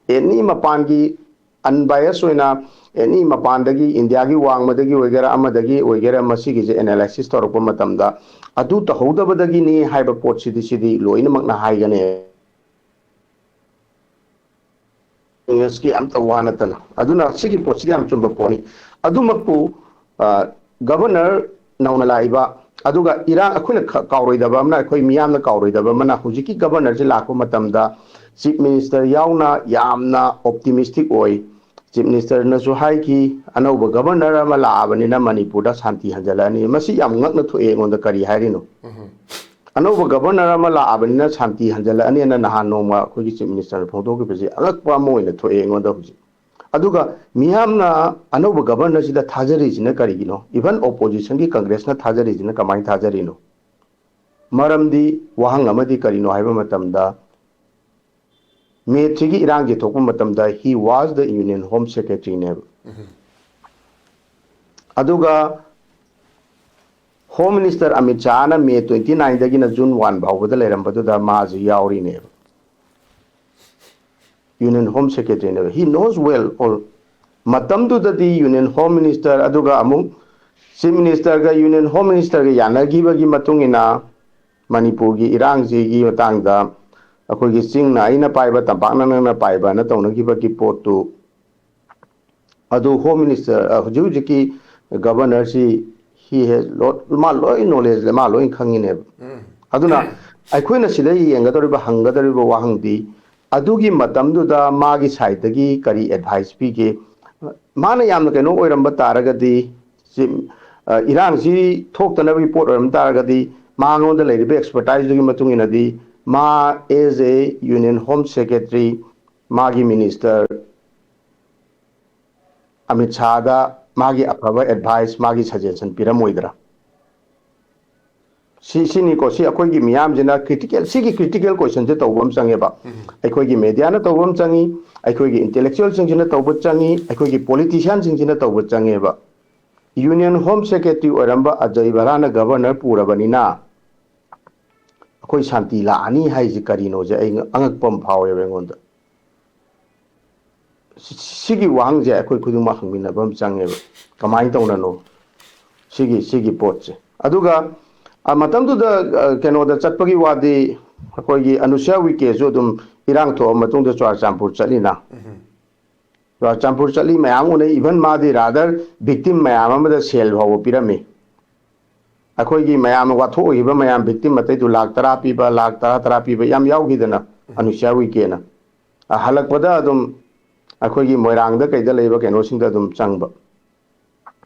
ꯑꯦꯅꯤ ꯃꯄꯥꯟꯒꯤ ꯑꯟꯕꯥꯏꯁ ꯑꯣꯏꯅ, ꯑꯦꯅꯤ ꯃꯄꯥꯟꯗꯒꯤ, ꯏꯟꯗꯤꯌꯥꯒꯤ ꯋꯥꯡꯃꯗꯒꯤ ꯑꯣꯏꯒꯦꯔꯥ, ꯑꯃꯗꯒꯤ ꯑꯣꯏꯒꯦꯔꯥ, ꯃꯁꯤꯒꯤꯁꯦ ꯑꯦꯅꯥꯂꯥꯏꯁꯤꯁ ꯇꯧꯔꯛꯄ ꯃꯇꯝꯗ ꯑꯗꯨ ꯇꯧꯍꯧꯗꯕꯗꯒꯤꯅꯤ ꯍꯥꯏꯕ ꯄꯣꯠꯁꯤꯗꯤ, ꯁꯤꯗꯤ ꯂꯣꯏꯅꯃꯛꯅ ꯍꯥꯏꯒꯅꯤ꯫ ꯏꯪꯂꯤꯁꯀꯤ ꯑꯝꯇ ꯋꯥ ꯅꯠꯇꯅ꯫ ꯑꯗꯨꯅ ꯁꯤꯒꯤ ꯄꯣꯠꯁꯤꯗꯤ ꯌꯥꯝ ꯆꯨꯝꯕ ꯄꯣꯠꯅꯤ꯫ ꯑꯗꯨꯃꯛꯄꯨ, ꯑ, ꯒꯕꯔꯅꯔ ꯅꯧꯅ ꯂꯥꯛꯏꯕ ꯑꯗꯨꯒ ꯏꯔꯥꯡ ꯑꯩꯈꯣꯏꯅ ꯈ- ꯀꯥꯎꯔꯣꯏꯗꯕ ꯑꯃꯅ, ꯑꯩꯈꯣꯏ ꯃꯤꯌꯥꯝꯅ ꯀꯥꯎꯔꯣꯏꯗꯕ ꯑꯃꯅ, ꯍꯧꯖꯤꯛꯀꯤ ꯒꯕꯔꯅꯔꯁꯤ ꯂꯥꯛꯄ ꯃꯇꯝꯗ ꯆꯤꯐ ꯃꯤꯅꯤꯁꯇꯔ ꯌꯥꯎꯅ ꯌꯥꯝꯅ ꯑꯣꯞꯇꯤꯃꯤꯁꯇꯤꯛ ꯑꯣꯏ꯫ ꯆꯤꯐ ꯃꯤꯅꯤꯁꯇꯔꯅꯁꯨ ꯍꯥꯏꯈꯤ, "ꯑꯅꯧꯕ ꯒꯕꯔꯅꯔ ꯑꯃ ꯂꯥꯛꯑꯕꯅꯤꯅ ꯃꯅꯤꯄꯨꯔꯗ ꯁꯥꯟꯇꯤ ꯍꯟꯖꯜꯂꯛꯑꯅꯤ"꯫ ꯃꯁꯤ ꯌꯥꯝ ꯉꯛꯅ ꯊꯣꯛꯑꯦ ꯑꯩꯉꯣꯟꯗ꯫ ꯀꯔꯤ ꯍꯥꯏꯔꯤꯅꯣ? "ꯑꯅꯧꯕ ꯒꯕꯔꯅꯔ ꯑꯃ ꯂꯥꯛꯑꯕꯅꯤꯅ ꯁꯥꯟꯇꯤ ꯍꯟꯖꯜꯂꯛꯑꯅꯤꯅ" ꯅꯍꯥꯟ ꯅꯣꯡꯃ ꯑꯩꯈꯣꯏꯒꯤ ꯆꯤꯐ ꯃꯤꯅꯤꯁꯇꯔꯅ ꯐꯣꯡꯗꯣꯛꯈꯤꯕꯁꯤ ꯑꯉꯛꯄ ꯑꯃ ꯑꯣꯏꯅ ꯊꯣꯛꯑꯦ ꯑꯩꯉꯣꯟꯗ ꯍꯧꯖꯤꯛ꯫ ꯑꯗꯨꯒ ꯃꯤꯌꯥꯝꯅ ꯑꯅꯧꯕ ꯒꯕꯔꯅꯔꯁꯤꯗ ꯊꯥꯖꯔꯤꯁꯤꯅ ꯀꯔꯤꯒꯤꯅꯣ? ꯏꯚꯟ ꯑꯣꯄꯣꯖꯤꯁꯟꯒꯤ ꯀꯪꯒ꯭ꯔꯦꯁꯅ ꯊꯥꯖꯔꯤꯁꯤꯅ ꯀꯃꯥꯏꯅ ꯊꯥꯖꯔꯤꯅꯣ? ꯃꯔꯝꯗꯤ ꯋꯥꯍꯪ ꯑꯃꯗꯤ ꯀꯔꯤꯅꯣ ꯍꯥꯏꯕ ꯃꯇꯝꯗ, ꯃꯦꯠꯁꯤꯒꯤ ꯏꯔꯥꯡꯁꯦ ꯊꯣꯛꯄ ꯃꯇꯝꯗ he was the Union Home Secretaryꯅꯦꯕ꯫ ꯑꯗꯨꯒ ꯍꯣꯝ ꯃꯤꯅꯤꯁꯇꯔ ꯑꯃꯤꯠ ꯁꯥꯍꯅ ꯃꯦ ꯇ꯭ꯋꯦꯟꯇꯤ ꯅꯥꯏꯟꯗꯒꯤꯅ ꯖꯨꯟ ꯋꯥꯟ ꯐꯥꯎꯕꯗ ꯂꯩꯔꯝꯕꯗꯨꯗ ꯃꯥꯁꯨ ꯌꯥꯎꯔꯤꯅꯦꯕ, ꯌꯨꯅꯤꯌꯟ ꯍꯣꯝ ꯁꯦꯀ꯭ꯔꯦꯇꯔꯤꯅꯦꯕ꯫ He knows well all. ꯃꯇꯝꯗꯨꯗꯗꯤ ꯌꯨꯅꯤꯌꯟ ꯍꯣꯝ ꯃꯤꯅꯤꯁꯇꯔ, ꯑꯗꯨꯒ ꯑꯃꯨꯛ ꯆꯤꯐ ꯃꯤꯅꯤꯁꯇꯔꯒ ꯌꯨꯅꯤꯌꯟ ꯍꯣꯝ ꯃꯤꯅꯤꯁꯇꯔꯒ ꯌꯥꯅꯈꯤꯕꯒꯤ ꯃꯇꯨꯡ ꯏꯟꯅ ꯃꯅꯤꯄꯨꯔꯒꯤ ꯏꯔꯥꯡꯁꯤꯒꯤ ꯃꯇꯥꯡꯗ ꯑꯩꯈꯣꯏꯒꯤ ꯆꯤꯡꯅ ꯑꯩꯅ ꯄꯥꯏꯕ, ꯇꯝꯄꯥꯛꯅ ꯅꯪꯅ ꯄꯥꯏꯕꯅ ꯇꯧꯅꯈꯤꯕꯒꯤ ꯄꯣꯠꯇꯨ, ꯑꯗꯨ ꯍꯣꯝ ꯃꯤꯅꯤꯁꯇꯔ, ꯑ, ꯍꯧꯖꯤꯛ ꯍꯧꯖꯤꯛꯀꯤ ꯒꯕꯔꯅꯔꯁꯤ, he has lot, ꯃꯥ ꯂꯣꯏ ꯅꯣꯂꯦꯖ ꯂꯩ, ꯃꯥ ꯂꯣꯏ ꯈꯪꯉꯤꯅꯦꯕ꯫ ꯑꯗꯨꯅ ꯑꯩꯈꯣꯏꯅ ꯁꯤꯗ ꯌꯦꯡꯒꯗꯧꯔꯤꯕ, ꯍꯪꯒꯗꯧꯔꯤꯕ ꯋꯥꯍꯪꯗꯤ, ꯑꯗꯨꯒꯤ ꯃꯇꯝꯗꯨꯗ ꯃꯥꯒꯤ ꯁꯥꯏꯠꯇꯒꯤ ꯀꯔꯤ ꯑꯦꯗꯚꯥꯏꯁ ꯄꯤꯒꯦ? ꯃꯥꯅ ꯌꯥꯝꯅ ꯀꯩꯅꯣ ꯑꯣꯏꯔꯝꯕ ꯇꯥꯔꯒꯗꯤ, ꯁꯤ, ꯑ, ꯏꯔꯥꯡꯁꯤ ꯊꯣꯛꯇꯅꯕꯒꯤ ꯄꯣꯠ ꯑꯣꯏꯔꯝ ꯇꯥꯔꯒꯗꯤ, ꯃꯉꯣꯟꯗ ꯂꯩꯔꯤꯕ ꯑꯦꯛꯁꯄꯔꯇꯥꯏꯖꯗꯨꯒꯤ ꯃꯇꯨꯡ ꯏꯟꯅꯗꯤ, ꯃꯥ as a Union Home Secretary, ꯃꯥꯒꯤ ꯃꯤꯅꯤꯁꯇꯔ ꯑꯃꯤꯠ ꯁꯥꯍꯗ ꯃꯥꯒꯤ ꯑꯐꯕ ꯑꯦꯗꯚꯥꯏꯁ, ꯃꯥꯒꯤ ꯁꯖꯦꯁꯟ ꯄꯤꯔꯝꯃꯣꯏꯗ꯭ꯔꯥ? ꯁꯤ, ꯁꯤꯅꯤꯀꯣ, ꯁꯤ ꯑꯩꯈꯣꯏꯒꯤ ꯃꯤꯌꯥꯝꯁꯤꯅ ꯀ꯭ꯔꯤꯇꯤꯀꯦꯜ, ꯁꯤꯒꯤ ꯀ꯭ꯔꯤꯇꯤꯀꯦꯜ ꯀꯣꯏꯁꯟꯁꯦ ꯇꯧꯕ ꯑꯃ ꯆꯪꯉꯦꯕ꯫ ꯑꯩꯈꯣꯏꯒꯤ ꯃꯦꯗꯤꯌꯥꯅ ꯇꯧꯕ ꯑꯃ ꯆꯪꯉꯤ, ꯑꯩꯈꯣꯏꯒꯤ ꯏꯟꯇꯦꯂꯦꯛꯆꯨꯋꯦꯜꯁꯤꯡꯁꯤꯅ ꯇꯧꯕ ꯆꯪꯉꯤ, ꯑꯩꯈꯣꯏꯒꯤ ꯄꯣꯂꯤꯇꯤꯁꯤꯌꯥꯟꯁꯤꯡꯁꯤꯅ ꯇꯧꯕ ꯆꯪꯉꯦꯕ꯫ ꯌꯨꯅꯤꯌꯟ ꯍꯣꯝ ꯁꯦꯀ꯭ꯔꯦꯇꯔꯤ ꯑꯣꯏꯔꯝꯕ ꯑꯖꯌ ꯚꯥꯔꯥꯅ ꯒꯕꯔꯅꯔ ꯄꯨꯔꯕꯅꯤꯅ ꯑꯩꯈꯣꯏ ꯁꯥꯟꯇꯤ ꯂꯥꯛꯑꯅꯤ ꯍꯥꯏꯁꯦ ꯀꯔꯤꯅꯣꯁꯦ ꯑꯩ ꯑꯉꯛꯄ ꯑꯃ ꯐꯥꯎꯋꯦꯕ ꯑꯩꯉꯣꯟꯗ꯫ ꯁꯤ-, ꯁꯤꯒꯤ ꯋꯥꯍꯪꯁꯦ ꯑꯩꯈꯣꯏ ꯈꯨꯗꯤꯡꯃꯛ ꯍꯪꯃꯤꯟꯅꯕ ꯑꯃ ꯆꯪꯉꯦꯕ, ꯀꯃꯥꯏꯅ ꯇꯧꯅꯅꯣ ꯁꯤꯒꯤ, ꯁꯤꯒꯤ ꯄꯣꯠꯁꯦ꯫ ꯑꯗꯨꯒ, ꯑ, ꯃꯇꯝꯗꯨꯗ, ꯑ, ꯀꯩꯅꯣꯗ ꯆꯠꯄꯒꯤ ꯋꯥꯗꯤ, ꯑꯩꯈꯣꯏꯒꯤ ꯑꯅꯨꯁ꯭ꯌꯥ ꯎꯏꯀꯦꯁꯨ ꯑꯗꯨꯝ ꯏꯔꯥꯡ ꯊꯣꯛꯑ ꯃꯇꯨꯡꯗ ꯆꯨꯔꯥꯆꯥꯟꯄꯨꯔ ꯆꯠꯂꯤꯅ꯫ ꯆꯨꯔꯥꯆꯥꯟꯄꯨꯔ ꯆꯠꯂꯤ, ꯃꯌꯥꯝ ꯎꯅꯩ, ꯏꯚꯟ ꯃꯥꯗꯤ ꯔꯥꯗꯔ ꯚꯤꯛꯇꯤꯝ ꯃꯌꯥꯝ ꯑꯃꯗ ꯁꯦꯜ ꯐꯥꯎꯕ ꯄꯤꯔꯝꯃꯤ꯫ ꯑꯩꯈꯣꯏꯒꯤ ꯃꯌꯥꯝꯅ ꯋꯥꯊꯣꯛ ꯑꯣꯏꯈꯤꯕ ꯃꯌꯥꯝ ꯚꯤꯛꯇꯤꯝ ꯑꯇꯩꯗꯨ ꯂꯥꯛ ꯇꯔꯥ ꯄꯤꯕ, ꯂꯥꯛ ꯇꯔꯥ, ꯇꯔꯥ ꯄꯤꯕ ꯌꯥꯝ ꯌꯥꯎꯈꯤꯗꯅ, ꯑꯅꯨꯁ꯭ꯌꯥ ꯎꯏꯀꯦꯅ꯫ ꯑ, ꯍꯜꯂꯛꯄꯗ ꯑꯗꯨꯝ ꯑꯩꯈꯣꯏꯒꯤ ꯃꯣꯏꯔꯥꯡꯗ ꯀꯩꯗ ꯂꯩꯕ ꯀꯩꯅꯣꯁꯤꯡꯗ ꯑꯗꯨꯝ ꯆꯪꯕ꯫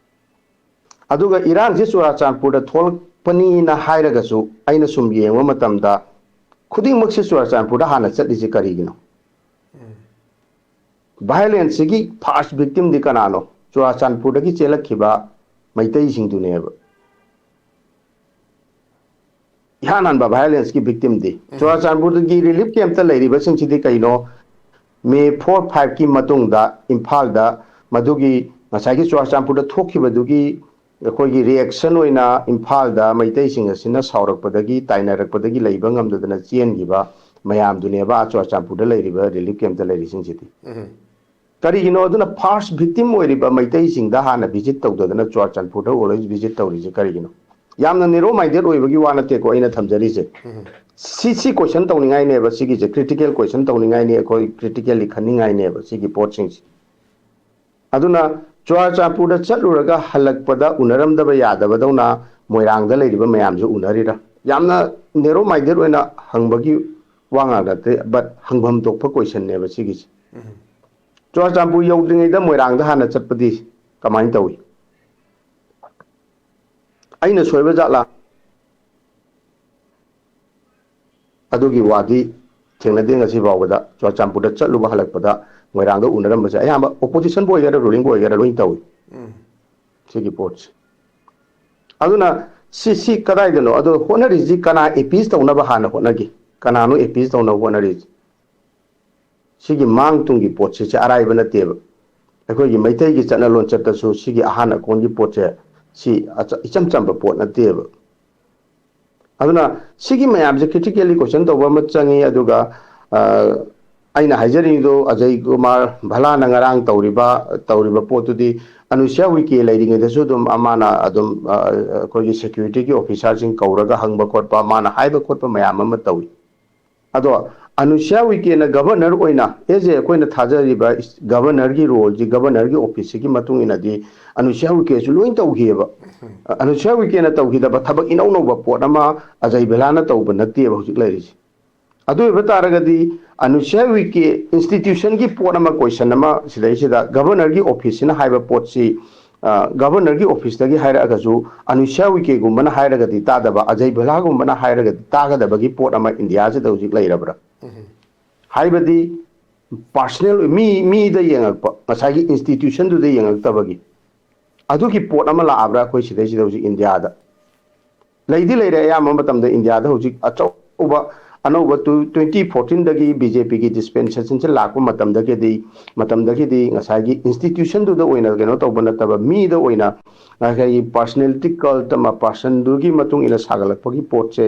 ꯑꯗꯨꯒ ꯏꯔꯥꯡꯁꯤ ꯆꯨꯔꯥꯆꯥꯟꯄꯨꯔꯗ ꯊꯣꯛꯂꯛꯄꯅꯤꯅ ꯍꯥꯏꯔꯒꯁꯨ, ꯑꯩꯅ ꯁꯨꯝ ꯌꯦꯡꯕ ꯃꯇꯝꯗ ꯈꯨꯗꯤꯡꯃꯛꯁꯤ ꯆꯨꯔꯥꯆꯥꯟꯄꯨꯔꯗ ꯍꯥꯟꯅ ꯆꯠꯂꯤꯁꯤ ꯀꯔꯤꯒꯤꯅꯣ? ꯚꯥꯏꯑꯣꯂꯦꯟꯁꯁꯤꯒꯤ ꯐꯥꯔꯁ ꯚꯤꯛꯇꯤꯝꯗꯤ ꯀꯅꯥꯅꯣ? ꯆꯨꯔꯥꯆꯥꯟꯄꯨꯔꯗꯒꯤ ꯆꯦꯜꯂꯛꯈꯤꯕ ꯃꯩꯇꯩꯁꯤꯡꯗꯨꯅꯦꯕ꯫ ꯏꯍꯥꯟ ꯍꯥꯟꯕ ꯚꯥꯏꯑꯣꯂꯦꯟꯁꯀꯤ ꯚꯤꯛꯇꯤꯝꯗꯤ ꯆꯨꯔꯥꯆꯥꯟꯄꯨꯔꯒꯤ ꯔꯤꯂꯤꯐ ꯀꯦꯝꯞꯇ ꯂꯩꯔꯤꯕꯁꯤꯡꯁꯤꯗꯤ ꯀꯩꯅꯣ? ꯃꯦ ꯐꯣꯔ ꯐꯥꯏꯚꯀꯤ ꯃꯇꯨꯡꯗ ꯏꯝꯐꯥꯜꯗ ꯃꯗꯨꯒꯤ ꯉꯁꯥꯏꯒꯤ ꯆꯨꯔꯥꯆꯥꯟꯄꯨꯔꯗ ꯊꯣꯛꯈꯤꯕꯗꯨꯒꯤ ꯑꯩꯈꯣꯏꯒꯤ ꯔꯤꯑꯦꯛꯁꯟ ꯑꯣꯏꯅ ꯏꯝꯐꯥꯜꯗ ꯃꯩꯇꯩꯁꯤꯡ ꯑꯁꯤꯅ ꯁꯥꯎꯔꯛꯄꯗꯒꯤ, ꯇꯥꯏꯅꯔꯛꯄꯗꯒꯤ ꯂꯩꯕ ꯉꯝꯗꯗꯅ ꯆꯦꯟꯈꯤꯕ ꯃꯌꯥꯝꯗꯨꯅꯦꯕ ꯑꯥ ꯆꯨꯔꯥꯆꯥꯟꯄꯨꯔꯗ ꯂꯩꯔꯤꯕ ꯔꯤꯂꯤꯐ ꯀꯦꯝꯞꯇ ꯂꯩꯔꯤꯁꯤꯡꯁꯤꯗꯤ꯫ ꯀꯔꯤꯒꯤꯅꯣ ꯑꯗꯨꯅ ꯐꯥꯔꯁ ꯚꯤꯛꯇꯤꯝ ꯑꯣꯏꯔꯤꯕ ꯃꯩꯇꯩꯁꯤꯡꯗ ꯍꯥꯟꯅ ꯚꯤꯖꯤꯠ ꯇꯧꯗꯗꯅ ꯆꯨꯔꯥꯆꯥꯟꯄꯨꯔꯗ ꯑꯣꯜꯋꯦꯁ ꯚꯤꯖꯤꯠ ꯇꯧꯔꯤꯁꯦ ꯀꯔꯤꯒꯤꯅꯣ? ꯌꯥꯝꯅ ꯅꯦꯔꯣ ꯃꯥꯏꯟꯗꯦꯠ ꯑꯣꯏꯕꯒꯤ ꯋꯥ ꯅꯠꯇꯦꯀꯣ ꯑꯩꯅ ꯊꯝꯖꯔꯤꯁꯦ꯫ ꯁꯤ, ꯁꯤ ꯀꯣꯏꯁꯟ ꯇꯧꯅꯤꯡꯉꯥꯏꯅꯦꯕ, ꯁꯤꯒꯤꯁꯦ ꯀ꯭ꯔꯤꯇꯤꯀꯦꯜ ꯀꯣꯏꯁꯟ ꯇꯧꯅꯤꯡꯉꯥꯏꯅꯤ, ꯑꯩꯈꯣꯏ ꯀ꯭ꯔꯤꯇꯤꯀꯦꯜꯂꯤ ꯈꯟꯅꯤꯡꯉꯥꯏꯅꯦꯕ ꯁꯤꯒꯤ ꯄꯣꯠꯁꯤꯡꯁꯦ꯫ ꯑꯗꯨꯅ ꯆꯨꯔꯥꯆꯥꯟꯄꯨꯔꯗ ꯆꯠꯂꯨꯔꯒ ꯍꯜꯂꯛꯄꯗ ꯎꯅꯔꯝꯗꯕ ꯌꯥꯗꯕꯗꯧꯅ ꯃꯣꯏꯔꯥꯡꯗ ꯂꯩꯔꯤꯕ ꯃꯌꯥꯝꯁꯨ ꯎꯅꯔꯤꯔꯥ? ꯌꯥꯝꯅ ꯅꯦꯔꯣ ꯃꯥꯏꯟꯗꯦꯠ ꯑꯣꯏꯅ ꯍꯪꯕꯒꯤ ꯋꯥ ꯉꯥꯛ ꯅꯠꯇꯦ, ꯕꯠ ꯍꯪꯐꯝ ꯊꯣꯛꯄ ꯀꯣꯏꯁꯟꯅꯦꯕ ꯁꯤꯒꯤꯁꯦ꯫ ꯆꯨꯔꯥꯆꯥꯟꯄꯨꯔ ꯌꯧꯗ꯭ꯔꯤꯉꯩꯗ ꯃꯣꯏꯔꯥꯡꯗ ꯍꯥꯟꯅ ꯆꯠꯄꯗꯤ ꯀꯃꯥꯏꯅ ꯇꯧꯏ? ꯑꯩꯅ ꯁꯣꯏꯕ ꯖꯥꯠꯂꯥ? ꯑꯗꯨꯒꯤ ꯋꯥꯗꯤ ꯊꯦꯡꯅꯗꯦ ꯉꯁꯤ ꯐꯥꯎꯕꯗ꯫ ꯆꯨꯔꯥꯆꯥꯟꯄꯨꯔꯗ ꯆꯠꯂꯨꯕ ꯍꯜꯂꯛꯄꯗ ꯃꯣꯏꯔꯥꯡꯗ ꯎꯅꯔꯝꯕꯁꯦ ꯑꯌꯥꯝꯕ ꯑꯣꯄꯣꯖꯤꯁꯟꯕꯨ ꯑꯣꯏꯒꯦꯔꯥ, ꯔꯨꯂꯤꯡꯕꯨ ꯑꯣꯏꯒꯦꯔꯥ, ꯂꯣꯏ ꯇꯧꯏ ꯁꯤꯒꯤ ꯄꯣꯠꯁꯦ꯫ ꯑꯗꯨꯅ ꯁꯤ, ꯁꯤ ꯀꯗꯥꯏꯗꯅꯣ? ꯑꯗꯣ ꯍꯣꯠꯅꯔꯤꯁꯤ ꯀꯅꯥ ꯑꯦꯄꯤꯁ ꯇꯧꯅꯕ ꯍꯥꯟꯅ ꯍꯣꯠꯅꯒꯦ? ꯀꯅꯥꯅꯣ ꯑꯦꯄꯤꯁ ꯇꯧꯅꯕ ꯍꯣꯠꯅꯔꯤꯁꯦ? ꯁꯤꯒꯤ ꯃꯥꯡ ꯇꯨꯡꯒꯤ ꯄꯣꯠꯁꯤꯁꯦ ꯑꯔꯥꯏꯕ ꯅꯠꯇꯦꯕ꯫ ꯑꯩꯈꯣꯏꯒꯤ ꯃꯩꯇꯩꯒꯤ ꯆꯠꯅ ꯂꯣꯟꯆꯠꯇꯁꯨ ꯁꯤꯒꯤ ꯑꯍꯥꯟ ꯑꯀꯣꯟꯒꯤ ꯄꯣꯠꯁꯦ ꯁꯤ ꯑꯆ-, ꯏꯆꯝ ꯆꯝꯕ ꯄꯣꯠ ꯅꯠꯇꯦꯕ꯫ ꯑꯗꯨꯅ ꯁꯤꯒꯤ ꯃꯌꯥꯝꯁꯦ ꯀ꯭ꯔꯤꯇꯤꯀꯦꯜꯂꯤ ꯀꯣꯏꯁꯟ ꯇꯧꯕ ꯑꯃ ꯆꯪꯉꯤ꯫ ꯑꯗꯨꯒ, ꯑ, ꯑꯩꯅ ꯍꯥꯏꯖꯔꯤꯗꯣ, ꯑꯖꯌ ꯀꯨꯃꯥꯔ ꯚꯂꯥꯅ ꯉꯔꯥꯡ ꯇꯧꯔꯤꯕ, ꯇꯧꯔꯤꯕ ꯄꯣꯠꯇꯨꯗꯤ ꯑꯅꯨꯁ꯭ꯌꯥ ꯎꯏꯀꯦ ꯂꯩꯔꯤꯉꯩꯗꯁꯨ ꯑꯗꯨꯝ ꯃꯥꯅ ꯑꯗꯨꯝ, ꯑ, ꯑꯩꯈꯣꯏꯒꯤ ꯁꯦꯀ꯭ꯌꯨꯔꯤꯇꯤꯒꯤ ꯑꯣꯐꯤꯁꯥꯔꯁꯤꯡ ꯀꯧꯔꯒ ꯍꯪꯕ ꯈꯣꯠꯄ, ꯃꯥꯅ ꯍꯥꯏꯕ ꯈꯣꯠꯄ ꯃꯌꯥꯝ ꯑꯃ ꯇꯧꯏ꯫ ꯑꯗꯣ ꯑꯅꯨꯁ꯭ꯌꯥ ꯎꯏꯀꯦꯅ ꯒꯚꯔꯅꯔ ꯑꯣꯏꯅ, ꯑꯦꯁ ꯑꯦ ꯑꯩꯈꯣꯏꯅ ꯊꯥꯖꯔꯤꯕ ꯒꯚꯔꯅꯔꯒꯤ ꯔꯣꯜꯁꯤ, ꯒꯚꯔꯅꯔꯒꯤ ꯑꯣꯐꯤꯁꯁꯤꯒꯤ ꯃꯇꯨꯡ ꯏꯟꯅꯗꯤ ꯑꯅꯨꯁ꯭ꯌꯥ ꯎꯏꯀꯦꯁꯨ ꯂꯣꯏ ꯇꯧꯈꯤꯑꯕ꯫ ꯑꯅꯨꯁ꯭ꯌꯥ ꯎꯏꯀꯦꯅ ꯇꯧꯈꯤꯗꯕ ꯊꯕꯛ ꯏꯅꯧ ꯅꯧꯕ ꯄꯣꯠ ꯑꯃ ꯑꯖꯩ ꯚꯦꯂꯥꯅ ꯇꯧꯕ ꯅꯠꯇꯦꯕ ꯍꯧꯖꯤꯛ ꯂꯩꯔꯤꯁꯦ꯫ ꯑꯗꯨ ꯑꯣꯏꯕ ꯇꯥꯔꯒꯗꯤ ꯑꯅꯨꯁ꯭ꯌꯥ ꯎꯏꯀꯦ ꯏꯟꯁꯇꯤꯇ꯭ꯌꯨꯁꯟꯒꯤ ꯄꯣꯠ ꯑꯃ, ꯀꯣꯏꯁꯟ ꯑꯃ ꯁꯤꯗꯩꯁꯤꯗ ꯒꯚꯔꯅꯔꯒꯤ ꯑꯣꯐꯤꯁꯁꯤꯅ ꯍꯥꯏꯕ ꯄꯣꯠꯁꯤ, ꯒꯚꯔꯅꯔꯒꯤ ꯑꯣꯐꯤꯁꯇꯒꯤ ꯍꯥꯏꯔꯛꯑꯒꯁꯨ ꯑꯅꯨꯁ꯭ꯌꯥ ꯎꯏꯀꯦꯒꯨꯝꯕꯅ ꯍꯥꯏꯔꯒꯗꯤ ꯇꯥꯗꯕ, ꯑꯖꯩ ꯚꯦꯂꯥꯒꯨꯝꯕꯅ ꯍꯥꯏꯔꯒꯗꯤ ꯇꯥꯒꯗꯕꯒꯤ ꯄꯣꯠ ꯑꯃ ꯏꯟꯗꯤꯌꯥꯁꯤꯗ ꯍꯧꯖꯤꯛ ꯂꯩꯔꯕ꯭ꯔꯥ? ꯍꯥꯏꯕꯗꯤ ꯄꯥꯔꯁꯅꯦꯜ, ꯃꯤ ꯃꯤꯗ ꯌꯦꯡꯉꯛꯄ, ꯉꯁꯥꯏꯒꯤ ꯏꯟꯁꯇꯤꯇ꯭ꯌꯨꯁꯟꯗꯨꯗ ꯌꯦꯡꯉꯛꯇꯕꯒꯤ ꯑꯗꯨꯒꯤ ꯄꯣꯠ ꯑꯃ ꯂꯥꯛꯑꯕ꯭ꯔꯥ ꯑꯩꯈꯣꯏ ꯁꯤꯗꯩꯁꯤꯗ ꯍꯧꯖꯤꯛ ꯏꯟꯗꯤꯌꯥꯗ? ꯂꯩꯗꯤ ꯂꯩꯔꯦ꯫ ꯑꯌꯥꯝꯕ ꯃꯇꯝꯗ ꯏꯟꯗꯤꯌꯥꯗ ꯍꯧꯖꯤꯛ ꯑꯆꯧꯕ ꯑꯅꯧꯕ ꯇ꯭ꯋꯦꯟꯇꯤ ꯐꯣꯔꯇꯤꯟꯗꯒꯤ ꯕꯤ ꯖꯦ ꯄꯤꯒꯤ ꯗꯤꯁꯄꯦꯟꯁꯦꯁꯟꯁꯦ ꯂꯥꯛꯄ ꯃꯇꯝꯗꯒꯤꯗꯤ, ꯃꯇꯝꯗꯒꯤꯗꯤ ꯉꯁꯥꯏꯒꯤ ꯏꯟꯁꯇꯤꯇ꯭ꯌꯨꯁꯟꯗꯨꯗ ꯑꯣꯏꯅ ꯀꯩꯅꯣ ꯇꯧꯕ ꯅꯠꯇꯕ, ꯃꯤꯗ ꯑꯣꯏꯅ ꯉꯁꯥꯏꯒꯤ ꯄꯥꯔꯁꯅꯦꯂꯤꯇꯤ ꯀꯜꯠ ꯑꯃ, ꯄꯥꯔꯁꯟꯗꯨꯒꯤ ꯃꯇꯨꯡ ꯏꯟꯅ ꯁꯥꯒꯠꯂꯛꯄꯒꯤ ꯄꯣꯠꯁꯦ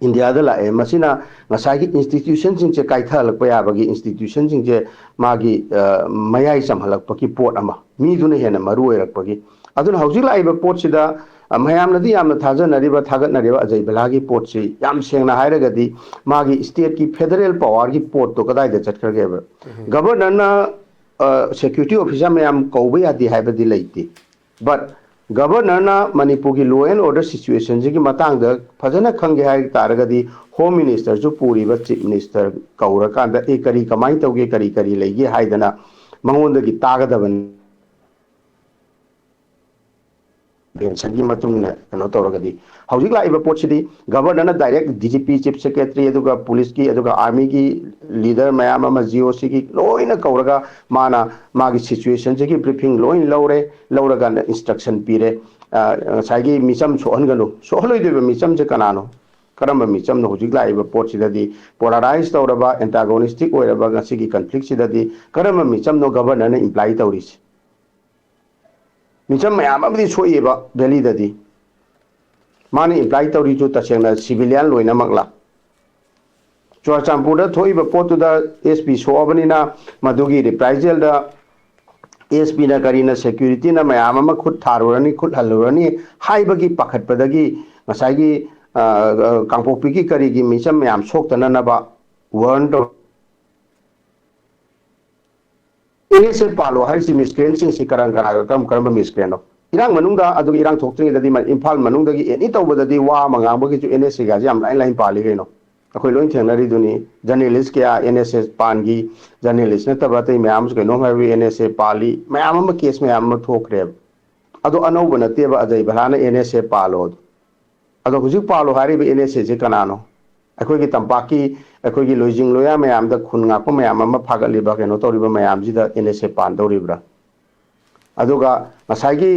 ꯏꯟꯗꯤꯌꯥꯗ ꯂꯥꯛꯑꯦ꯫ ꯃꯁꯤꯅ ꯉꯁꯥꯏꯒꯤ ꯏꯟꯁꯇꯤꯇ꯭ꯌꯨꯁꯟꯁꯤꯡꯁꯦ ꯀꯥꯏꯊꯍꯜꯂꯛꯄ ꯌꯥꯕꯒꯤ, ꯏꯟꯁꯇꯤꯇ꯭ꯌꯨꯁꯟꯁꯤꯡꯁꯦ ꯃꯥꯒꯤ ꯃꯌꯥꯏ ꯆꯝꯍꯜꯂꯛꯄꯒꯤ ꯄꯣꯠ ꯑꯃ, ꯃꯤꯗꯨꯅ ꯍꯦꯟꯅ ꯃꯔꯨ ꯑꯣꯏꯔꯛꯄꯒꯤ꯫ ꯑꯗꯨꯅ ꯍꯧꯖꯤꯛ ꯂꯥꯛꯏꯕ ꯄꯣꯠꯁꯤꯗ ꯃꯌꯥꯝꯅꯗꯤ ꯌꯥꯝꯅ ꯊꯥꯖꯅꯔꯤꯕ, ꯊꯥꯒꯠꯅꯔꯤꯕ ꯑꯖꯩ ꯚꯦꯂꯥꯒꯤ ꯄꯣꯠꯁꯤ, ꯌꯥꯝ ꯁꯦꯡꯅ ꯍꯥꯏꯔꯒꯗꯤ, ꯃꯥꯒꯤ ꯁ꯭ꯇꯦꯠꯀꯤ ꯐꯦꯗꯔꯦꯜ ꯄꯋꯥꯔꯒꯤ ꯄꯣꯠꯇꯣ ꯀꯗꯥꯏꯗ ꯆꯠꯈ꯭ꯔꯒꯦꯕ? ꯒꯚꯔꯅꯔꯅ ꯁꯦꯀ꯭ꯌꯨꯔꯤꯇꯤ ꯑꯣꯐꯤꯁꯥꯔ ꯃꯌꯥꯝ ꯀꯧꯕ ꯌꯥꯗꯦ ꯍꯥꯏꯕꯗꯤ ꯂꯩꯇꯦ, ꯕꯠ ꯒꯚꯔꯅꯔꯅ ꯃꯅꯤꯄꯨꯔꯒꯤ ꯂꯣ ꯑꯦꯟ ꯑꯣꯔꯗꯔ ꯁꯤꯆꯨꯋꯦꯁꯟꯁꯤꯒꯤ ꯃꯇꯥꯡꯗ ꯐꯖꯅ ꯈꯪꯒꯦ ꯍꯥꯏ ꯇꯥꯔꯒꯗꯤ, ꯍꯣꯝ ꯃꯤꯅꯤꯁꯇꯔꯁꯨ ꯄꯨꯔꯤꯕ ꯆꯤꯐ ꯃꯤꯅꯤꯁꯇꯔ ꯀꯧꯔꯀꯥꯟꯗ, ꯑꯦ, ꯀꯔꯤ ꯀꯃꯥꯏꯅ ꯇꯧꯒꯦ, ꯀꯔꯤ ꯀꯔꯤ ꯂꯩꯒꯦ ꯍꯥꯏꯗꯅ ꯃꯉꯣꯟꯗꯒꯤ ꯇꯥꯒꯗꯕꯅꯤ꯫ ꯀꯟꯚꯦꯟꯁꯟꯒꯤ ꯃꯇꯨꯡ ꯏꯟꯅ ꯀꯩꯅꯣ ꯇꯧꯔꯒꯗꯤ, ꯍꯧꯖꯤꯛ ꯂꯥꯛꯏꯕ ꯄꯣꯠꯁꯤꯗꯤ ꯒꯚꯔꯅꯔꯅ direct D G P, chief secretary, ꯑꯗꯨꯒ ꯄꯨꯂꯤꯁꯀꯤ, ꯑꯗꯨꯒ ꯑꯥꯔꯃꯤꯒꯤ ꯂꯤꯗꯔ ꯃꯌꯥꯝ ꯑꯃ, ꯖꯤ ꯑꯣ ꯁꯤꯒꯤ ꯂꯣꯏꯅ ꯀꯧꯔꯒ ꯃꯥꯅ ꯃꯥꯒꯤ ꯁꯤꯆꯨꯋꯦꯁꯟꯁꯤꯒꯤ ꯕ꯭ꯔꯤꯐꯤꯡ ꯂꯣꯏ ꯂꯧꯔꯦ, ꯂꯧꯔꯀꯥꯟꯗ ꯏꯟꯁꯇ꯭ꯔꯛꯁꯟ ꯄꯤꯔꯦ꯫ ꯉꯁꯥꯏꯒꯤ ꯃꯤꯆꯝ ꯁꯣꯛꯍꯟꯒꯅꯨ, ꯁꯣꯛꯍꯜꯂꯣꯏꯗꯣꯏꯕ ꯃꯤꯆꯝꯁꯦ ꯀꯅꯥꯅꯣ? ꯀꯔꯝꯕ ꯃꯤꯆꯝꯅꯣ? ꯍꯧꯖꯤꯛ ꯂꯥꯛꯏꯕ ꯄꯣꯠꯁꯤꯗꯗꯤ ꯄꯣꯂꯔꯥꯏꯁ ꯇꯧꯔꯕ, ꯑꯦꯟꯇꯥꯒꯣꯅꯤꯁꯇꯤꯛ ꯑꯣꯏꯔꯕ ꯉꯁꯤꯒꯤ ꯀꯟꯐ꯭ꯂꯤꯛꯁꯤꯗꯗꯤ ꯀꯔꯝꯕ ꯃꯤꯆꯝꯅꯣ ꯒꯚꯔꯅꯔꯅ ꯏꯝꯄ꯭ꯂꯥꯏ ꯇꯧꯔꯤꯁꯦ? ꯃꯤꯆꯝ ꯃꯌꯥꯝ ꯑꯃꯗꯤ ꯁꯣꯛꯏꯕ ꯚꯦꯂꯤꯗꯗꯤ꯫ ꯃꯥꯅ ꯏꯝꯄ꯭ꯂꯥꯏ ꯇꯧꯔꯤꯁꯨ ꯇꯁꯦꯡꯅ ꯁꯤꯚꯤꯂꯤꯌꯥꯟ ꯂꯣꯏꯅꯃꯛꯂ? ꯆꯨꯔꯥꯆꯥꯟꯄꯨꯔꯗ ꯊꯣꯛꯏꯕ ꯄꯣꯠꯇꯨꯗ ꯑꯦꯁ ꯄꯤ ꯁꯣꯛꯑꯕꯅꯤꯅ, ꯃꯗꯨꯒꯤ ꯔꯤꯄ꯭ꯔꯥꯏꯖꯦꯜꯗ ꯑꯦꯁ ꯄꯤꯅ ꯀꯔꯤꯅ, ꯁꯦꯀ꯭ꯌꯨꯔꯤꯇꯤꯅ ꯃꯌꯥꯝ ꯑꯃ ꯈꯨꯠ ꯊꯥꯔꯨꯔꯅꯤ, ꯈꯨꯠ ꯍꯜꯂꯨꯔꯅꯤ ꯍꯥꯏꯕꯒꯤ ꯄꯥꯈꯠꯄꯗꯒꯤ ꯉꯁꯥꯏꯒꯤ ꯑ, ꯑ, ꯀꯥꯡꯄꯣꯛꯄꯤꯒꯤ ꯀꯔꯤꯒꯤ ꯃꯤꯆꯝ ꯃꯌꯥꯝ ꯁꯣꯛꯇꯅꯅꯕ ꯋꯥꯔꯟ ꯇꯧ꯫ ꯑꯦꯟ ꯑꯦꯁ ꯑꯦ ꯄꯥꯜꯂꯣ ꯍꯥꯏꯔꯤꯁꯤ ꯃꯤꯁꯀ꯭ꯔꯦꯟꯁꯤꯡꯁꯤ ꯀꯔꯝ ꯀꯅꯥꯒ ꯀꯔꯝ ꯀꯔꯝꯕ ꯃꯤꯁꯀ꯭ꯔꯦꯟꯅꯣ? ꯏꯔꯥꯡ ꯃꯅꯨꯡꯗ, ꯑꯗꯨꯒ ꯏꯔꯥꯡ ꯊꯣꯛꯇ꯭ꯔꯤꯉꯩꯗꯗꯤ ꯃ-, ꯏꯝꯐꯥꯜ ꯃꯅꯨꯡꯗꯒꯤ ꯑꯦꯅꯤ ꯇꯧꯕꯗꯗꯤ ꯋꯥ ꯑꯃ ꯉꯥꯡꯕꯒꯤꯁꯨ ꯑꯦꯟ ꯑꯦꯁ ꯑꯦꯒꯁꯤ ꯌꯥꯝ ꯂꯥꯏꯅ ꯂꯥꯏꯅ ꯄꯥꯜꯂꯤ ꯀꯩꯅꯣ꯫ ꯑꯩꯈꯣꯏ ꯂꯣꯏ ꯊꯦꯡꯅꯔꯤꯗꯨꯅꯤ꯫ ꯖꯔꯅꯦꯂꯤꯁ ꯀꯌꯥ ꯑꯦꯟ ꯑꯦꯁ ꯑꯦ ꯄꯥꯟꯈꯤ, ꯖꯔꯅꯦꯂꯤꯁ ꯅꯠꯇꯕ ꯑꯇꯩ ꯃꯌꯥꯝ ꯑꯃꯁꯨ ꯀꯩꯅꯣꯝ ꯍꯥꯏꯕꯒꯤ ꯑꯦꯟ ꯑꯦꯁ ꯑꯦ ꯄꯥꯜꯂꯤ, ꯃꯌꯥꯝ ꯑꯃ, ꯀꯦꯁ ꯃꯌꯥꯝ ꯑꯃ ꯊꯣꯛꯈ꯭ꯔꯦꯕ꯫ ꯑꯗꯣ ꯑꯅꯧꯕ ꯅꯠꯇꯦꯕ ꯑꯖꯩ ꯚꯂꯥꯅ ꯑꯦꯟ ꯑꯦꯁ ꯑꯦ ꯄꯥꯜꯂꯣ ꯑꯗꯣ꯫ ꯑꯗꯣ ꯍꯧꯖꯤꯛ ꯄꯥꯜꯂꯣ ꯍꯥꯏꯔꯤꯕ ꯑꯦꯟ ꯑꯦꯁ ꯑꯦꯁꯦ ꯀꯅꯥꯅꯣ? ꯑꯩꯈꯣꯏꯒꯤ ꯇꯝꯄꯥꯛꯀꯤ, ꯑꯩꯈꯣꯏꯒꯤ ꯂꯣꯏꯖꯤꯡ ꯂꯣꯌꯥ ꯃꯌꯥꯝꯗ ꯈꯨꯟ ꯉꯥꯛꯄ ꯃꯌꯥꯝ ꯑꯃ ꯐꯥꯒꯠꯂꯤꯕ, ꯀꯩꯅꯣ ꯇꯧꯔꯤꯕ ꯃꯌꯥꯝꯁꯤꯗ ꯑꯦꯟ ꯑꯦꯁ ꯑꯦ ꯄꯥꯟꯗꯧꯔꯤꯕ꯭ꯔꯥ? ꯑꯗꯨꯒ ꯉꯁꯥꯏꯒꯤ,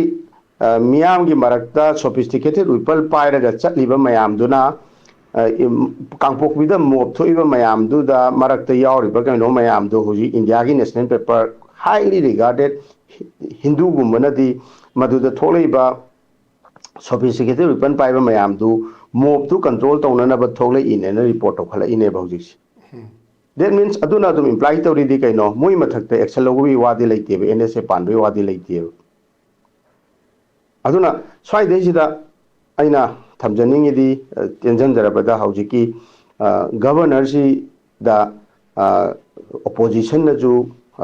ꯑ, ꯃꯤꯌꯥꯝꯒꯤ ꯃꯔꯛꯇ sophisticated weapon ꯄꯥꯏꯔꯒ ꯆꯠꯂꯤꯕ ꯃꯌꯥꯝꯗꯨꯅ, ꯑ, ꯏꯝ-, ꯀꯥꯡꯄꯣꯛꯄꯤꯗ ꯃꯣꯞ ꯊꯣꯛꯏꯕ ꯃꯌꯥꯝꯗꯨꯗ ꯃꯔꯛꯇ ꯌꯥꯎꯔꯤꯕ ꯀꯩꯅꯣ ꯃꯌꯥꯝꯗꯣ ꯍꯧꯖꯤꯛ ꯏꯟꯗꯤꯌꯥꯒꯤ national paper highly regarded ꯍꯤꯟꯗꯨꯒꯨꯝꯕꯅꯗꯤ ꯃꯗꯨꯗ ꯊꯣꯛꯂꯛꯏꯕ sophisticated weapon ꯄꯥꯏꯕ ꯃꯌꯥꯝꯗꯨ ꯃꯣꯞꯇꯨ control ꯇꯧꯅꯅꯕ ꯊꯣꯛꯂꯛꯏꯅꯦꯅ report ꯇꯧꯈꯠꯂꯛꯏꯅꯦꯕ ꯍꯧꯖꯤꯛꯁꯦ꯫ That means ꯑꯗꯨꯅ ꯑꯗꯨꯝ imply ꯇꯧꯔꯤꯗꯤ ꯀꯩꯅꯣ? ꯃꯣꯏ ꯃꯊꯛꯇ action ꯂꯧꯕꯒꯤ ꯋꯥꯗꯤ ꯂꯩꯇꯦꯕ, ꯑꯦꯟ ꯑꯦꯁ ꯑꯦ ꯄꯥꯟꯕꯒꯤ ꯋꯥꯗꯤ ꯂꯩꯇꯦꯕ꯫ ꯑꯗꯨꯅ ꯁ꯭ꯋꯥꯏꯗꯩꯁꯤꯗ ꯑꯩꯅ ꯊꯝꯖꯅꯤꯡꯉꯤꯗꯤ, ꯑ, ꯇꯦꯟꯖꯟꯖꯔꯕꯗ ꯍꯧꯖꯤꯛꯀꯤ, ꯑ, ꯒꯕꯔꯅꯔꯁꯤꯗ, ꯑ, ꯑꯣꯄꯣꯖꯤꯁꯟꯅꯁꯨ,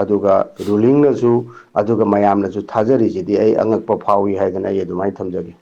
ꯑꯗꯨꯒ ꯔꯨꯂꯤꯡꯅꯁꯨ, ꯑꯗꯨꯒ ꯃꯌꯥꯝꯅꯁꯨ ꯊꯥꯖꯔꯤꯁꯤꯗꯤ ꯑꯩ ꯑꯉꯛꯄ ꯐꯥꯎꯏ ꯍꯥꯏꯗꯅ ꯑꯩ ꯑꯗꯨꯃꯥꯏꯅ ꯊꯝꯖꯒꯦ꯫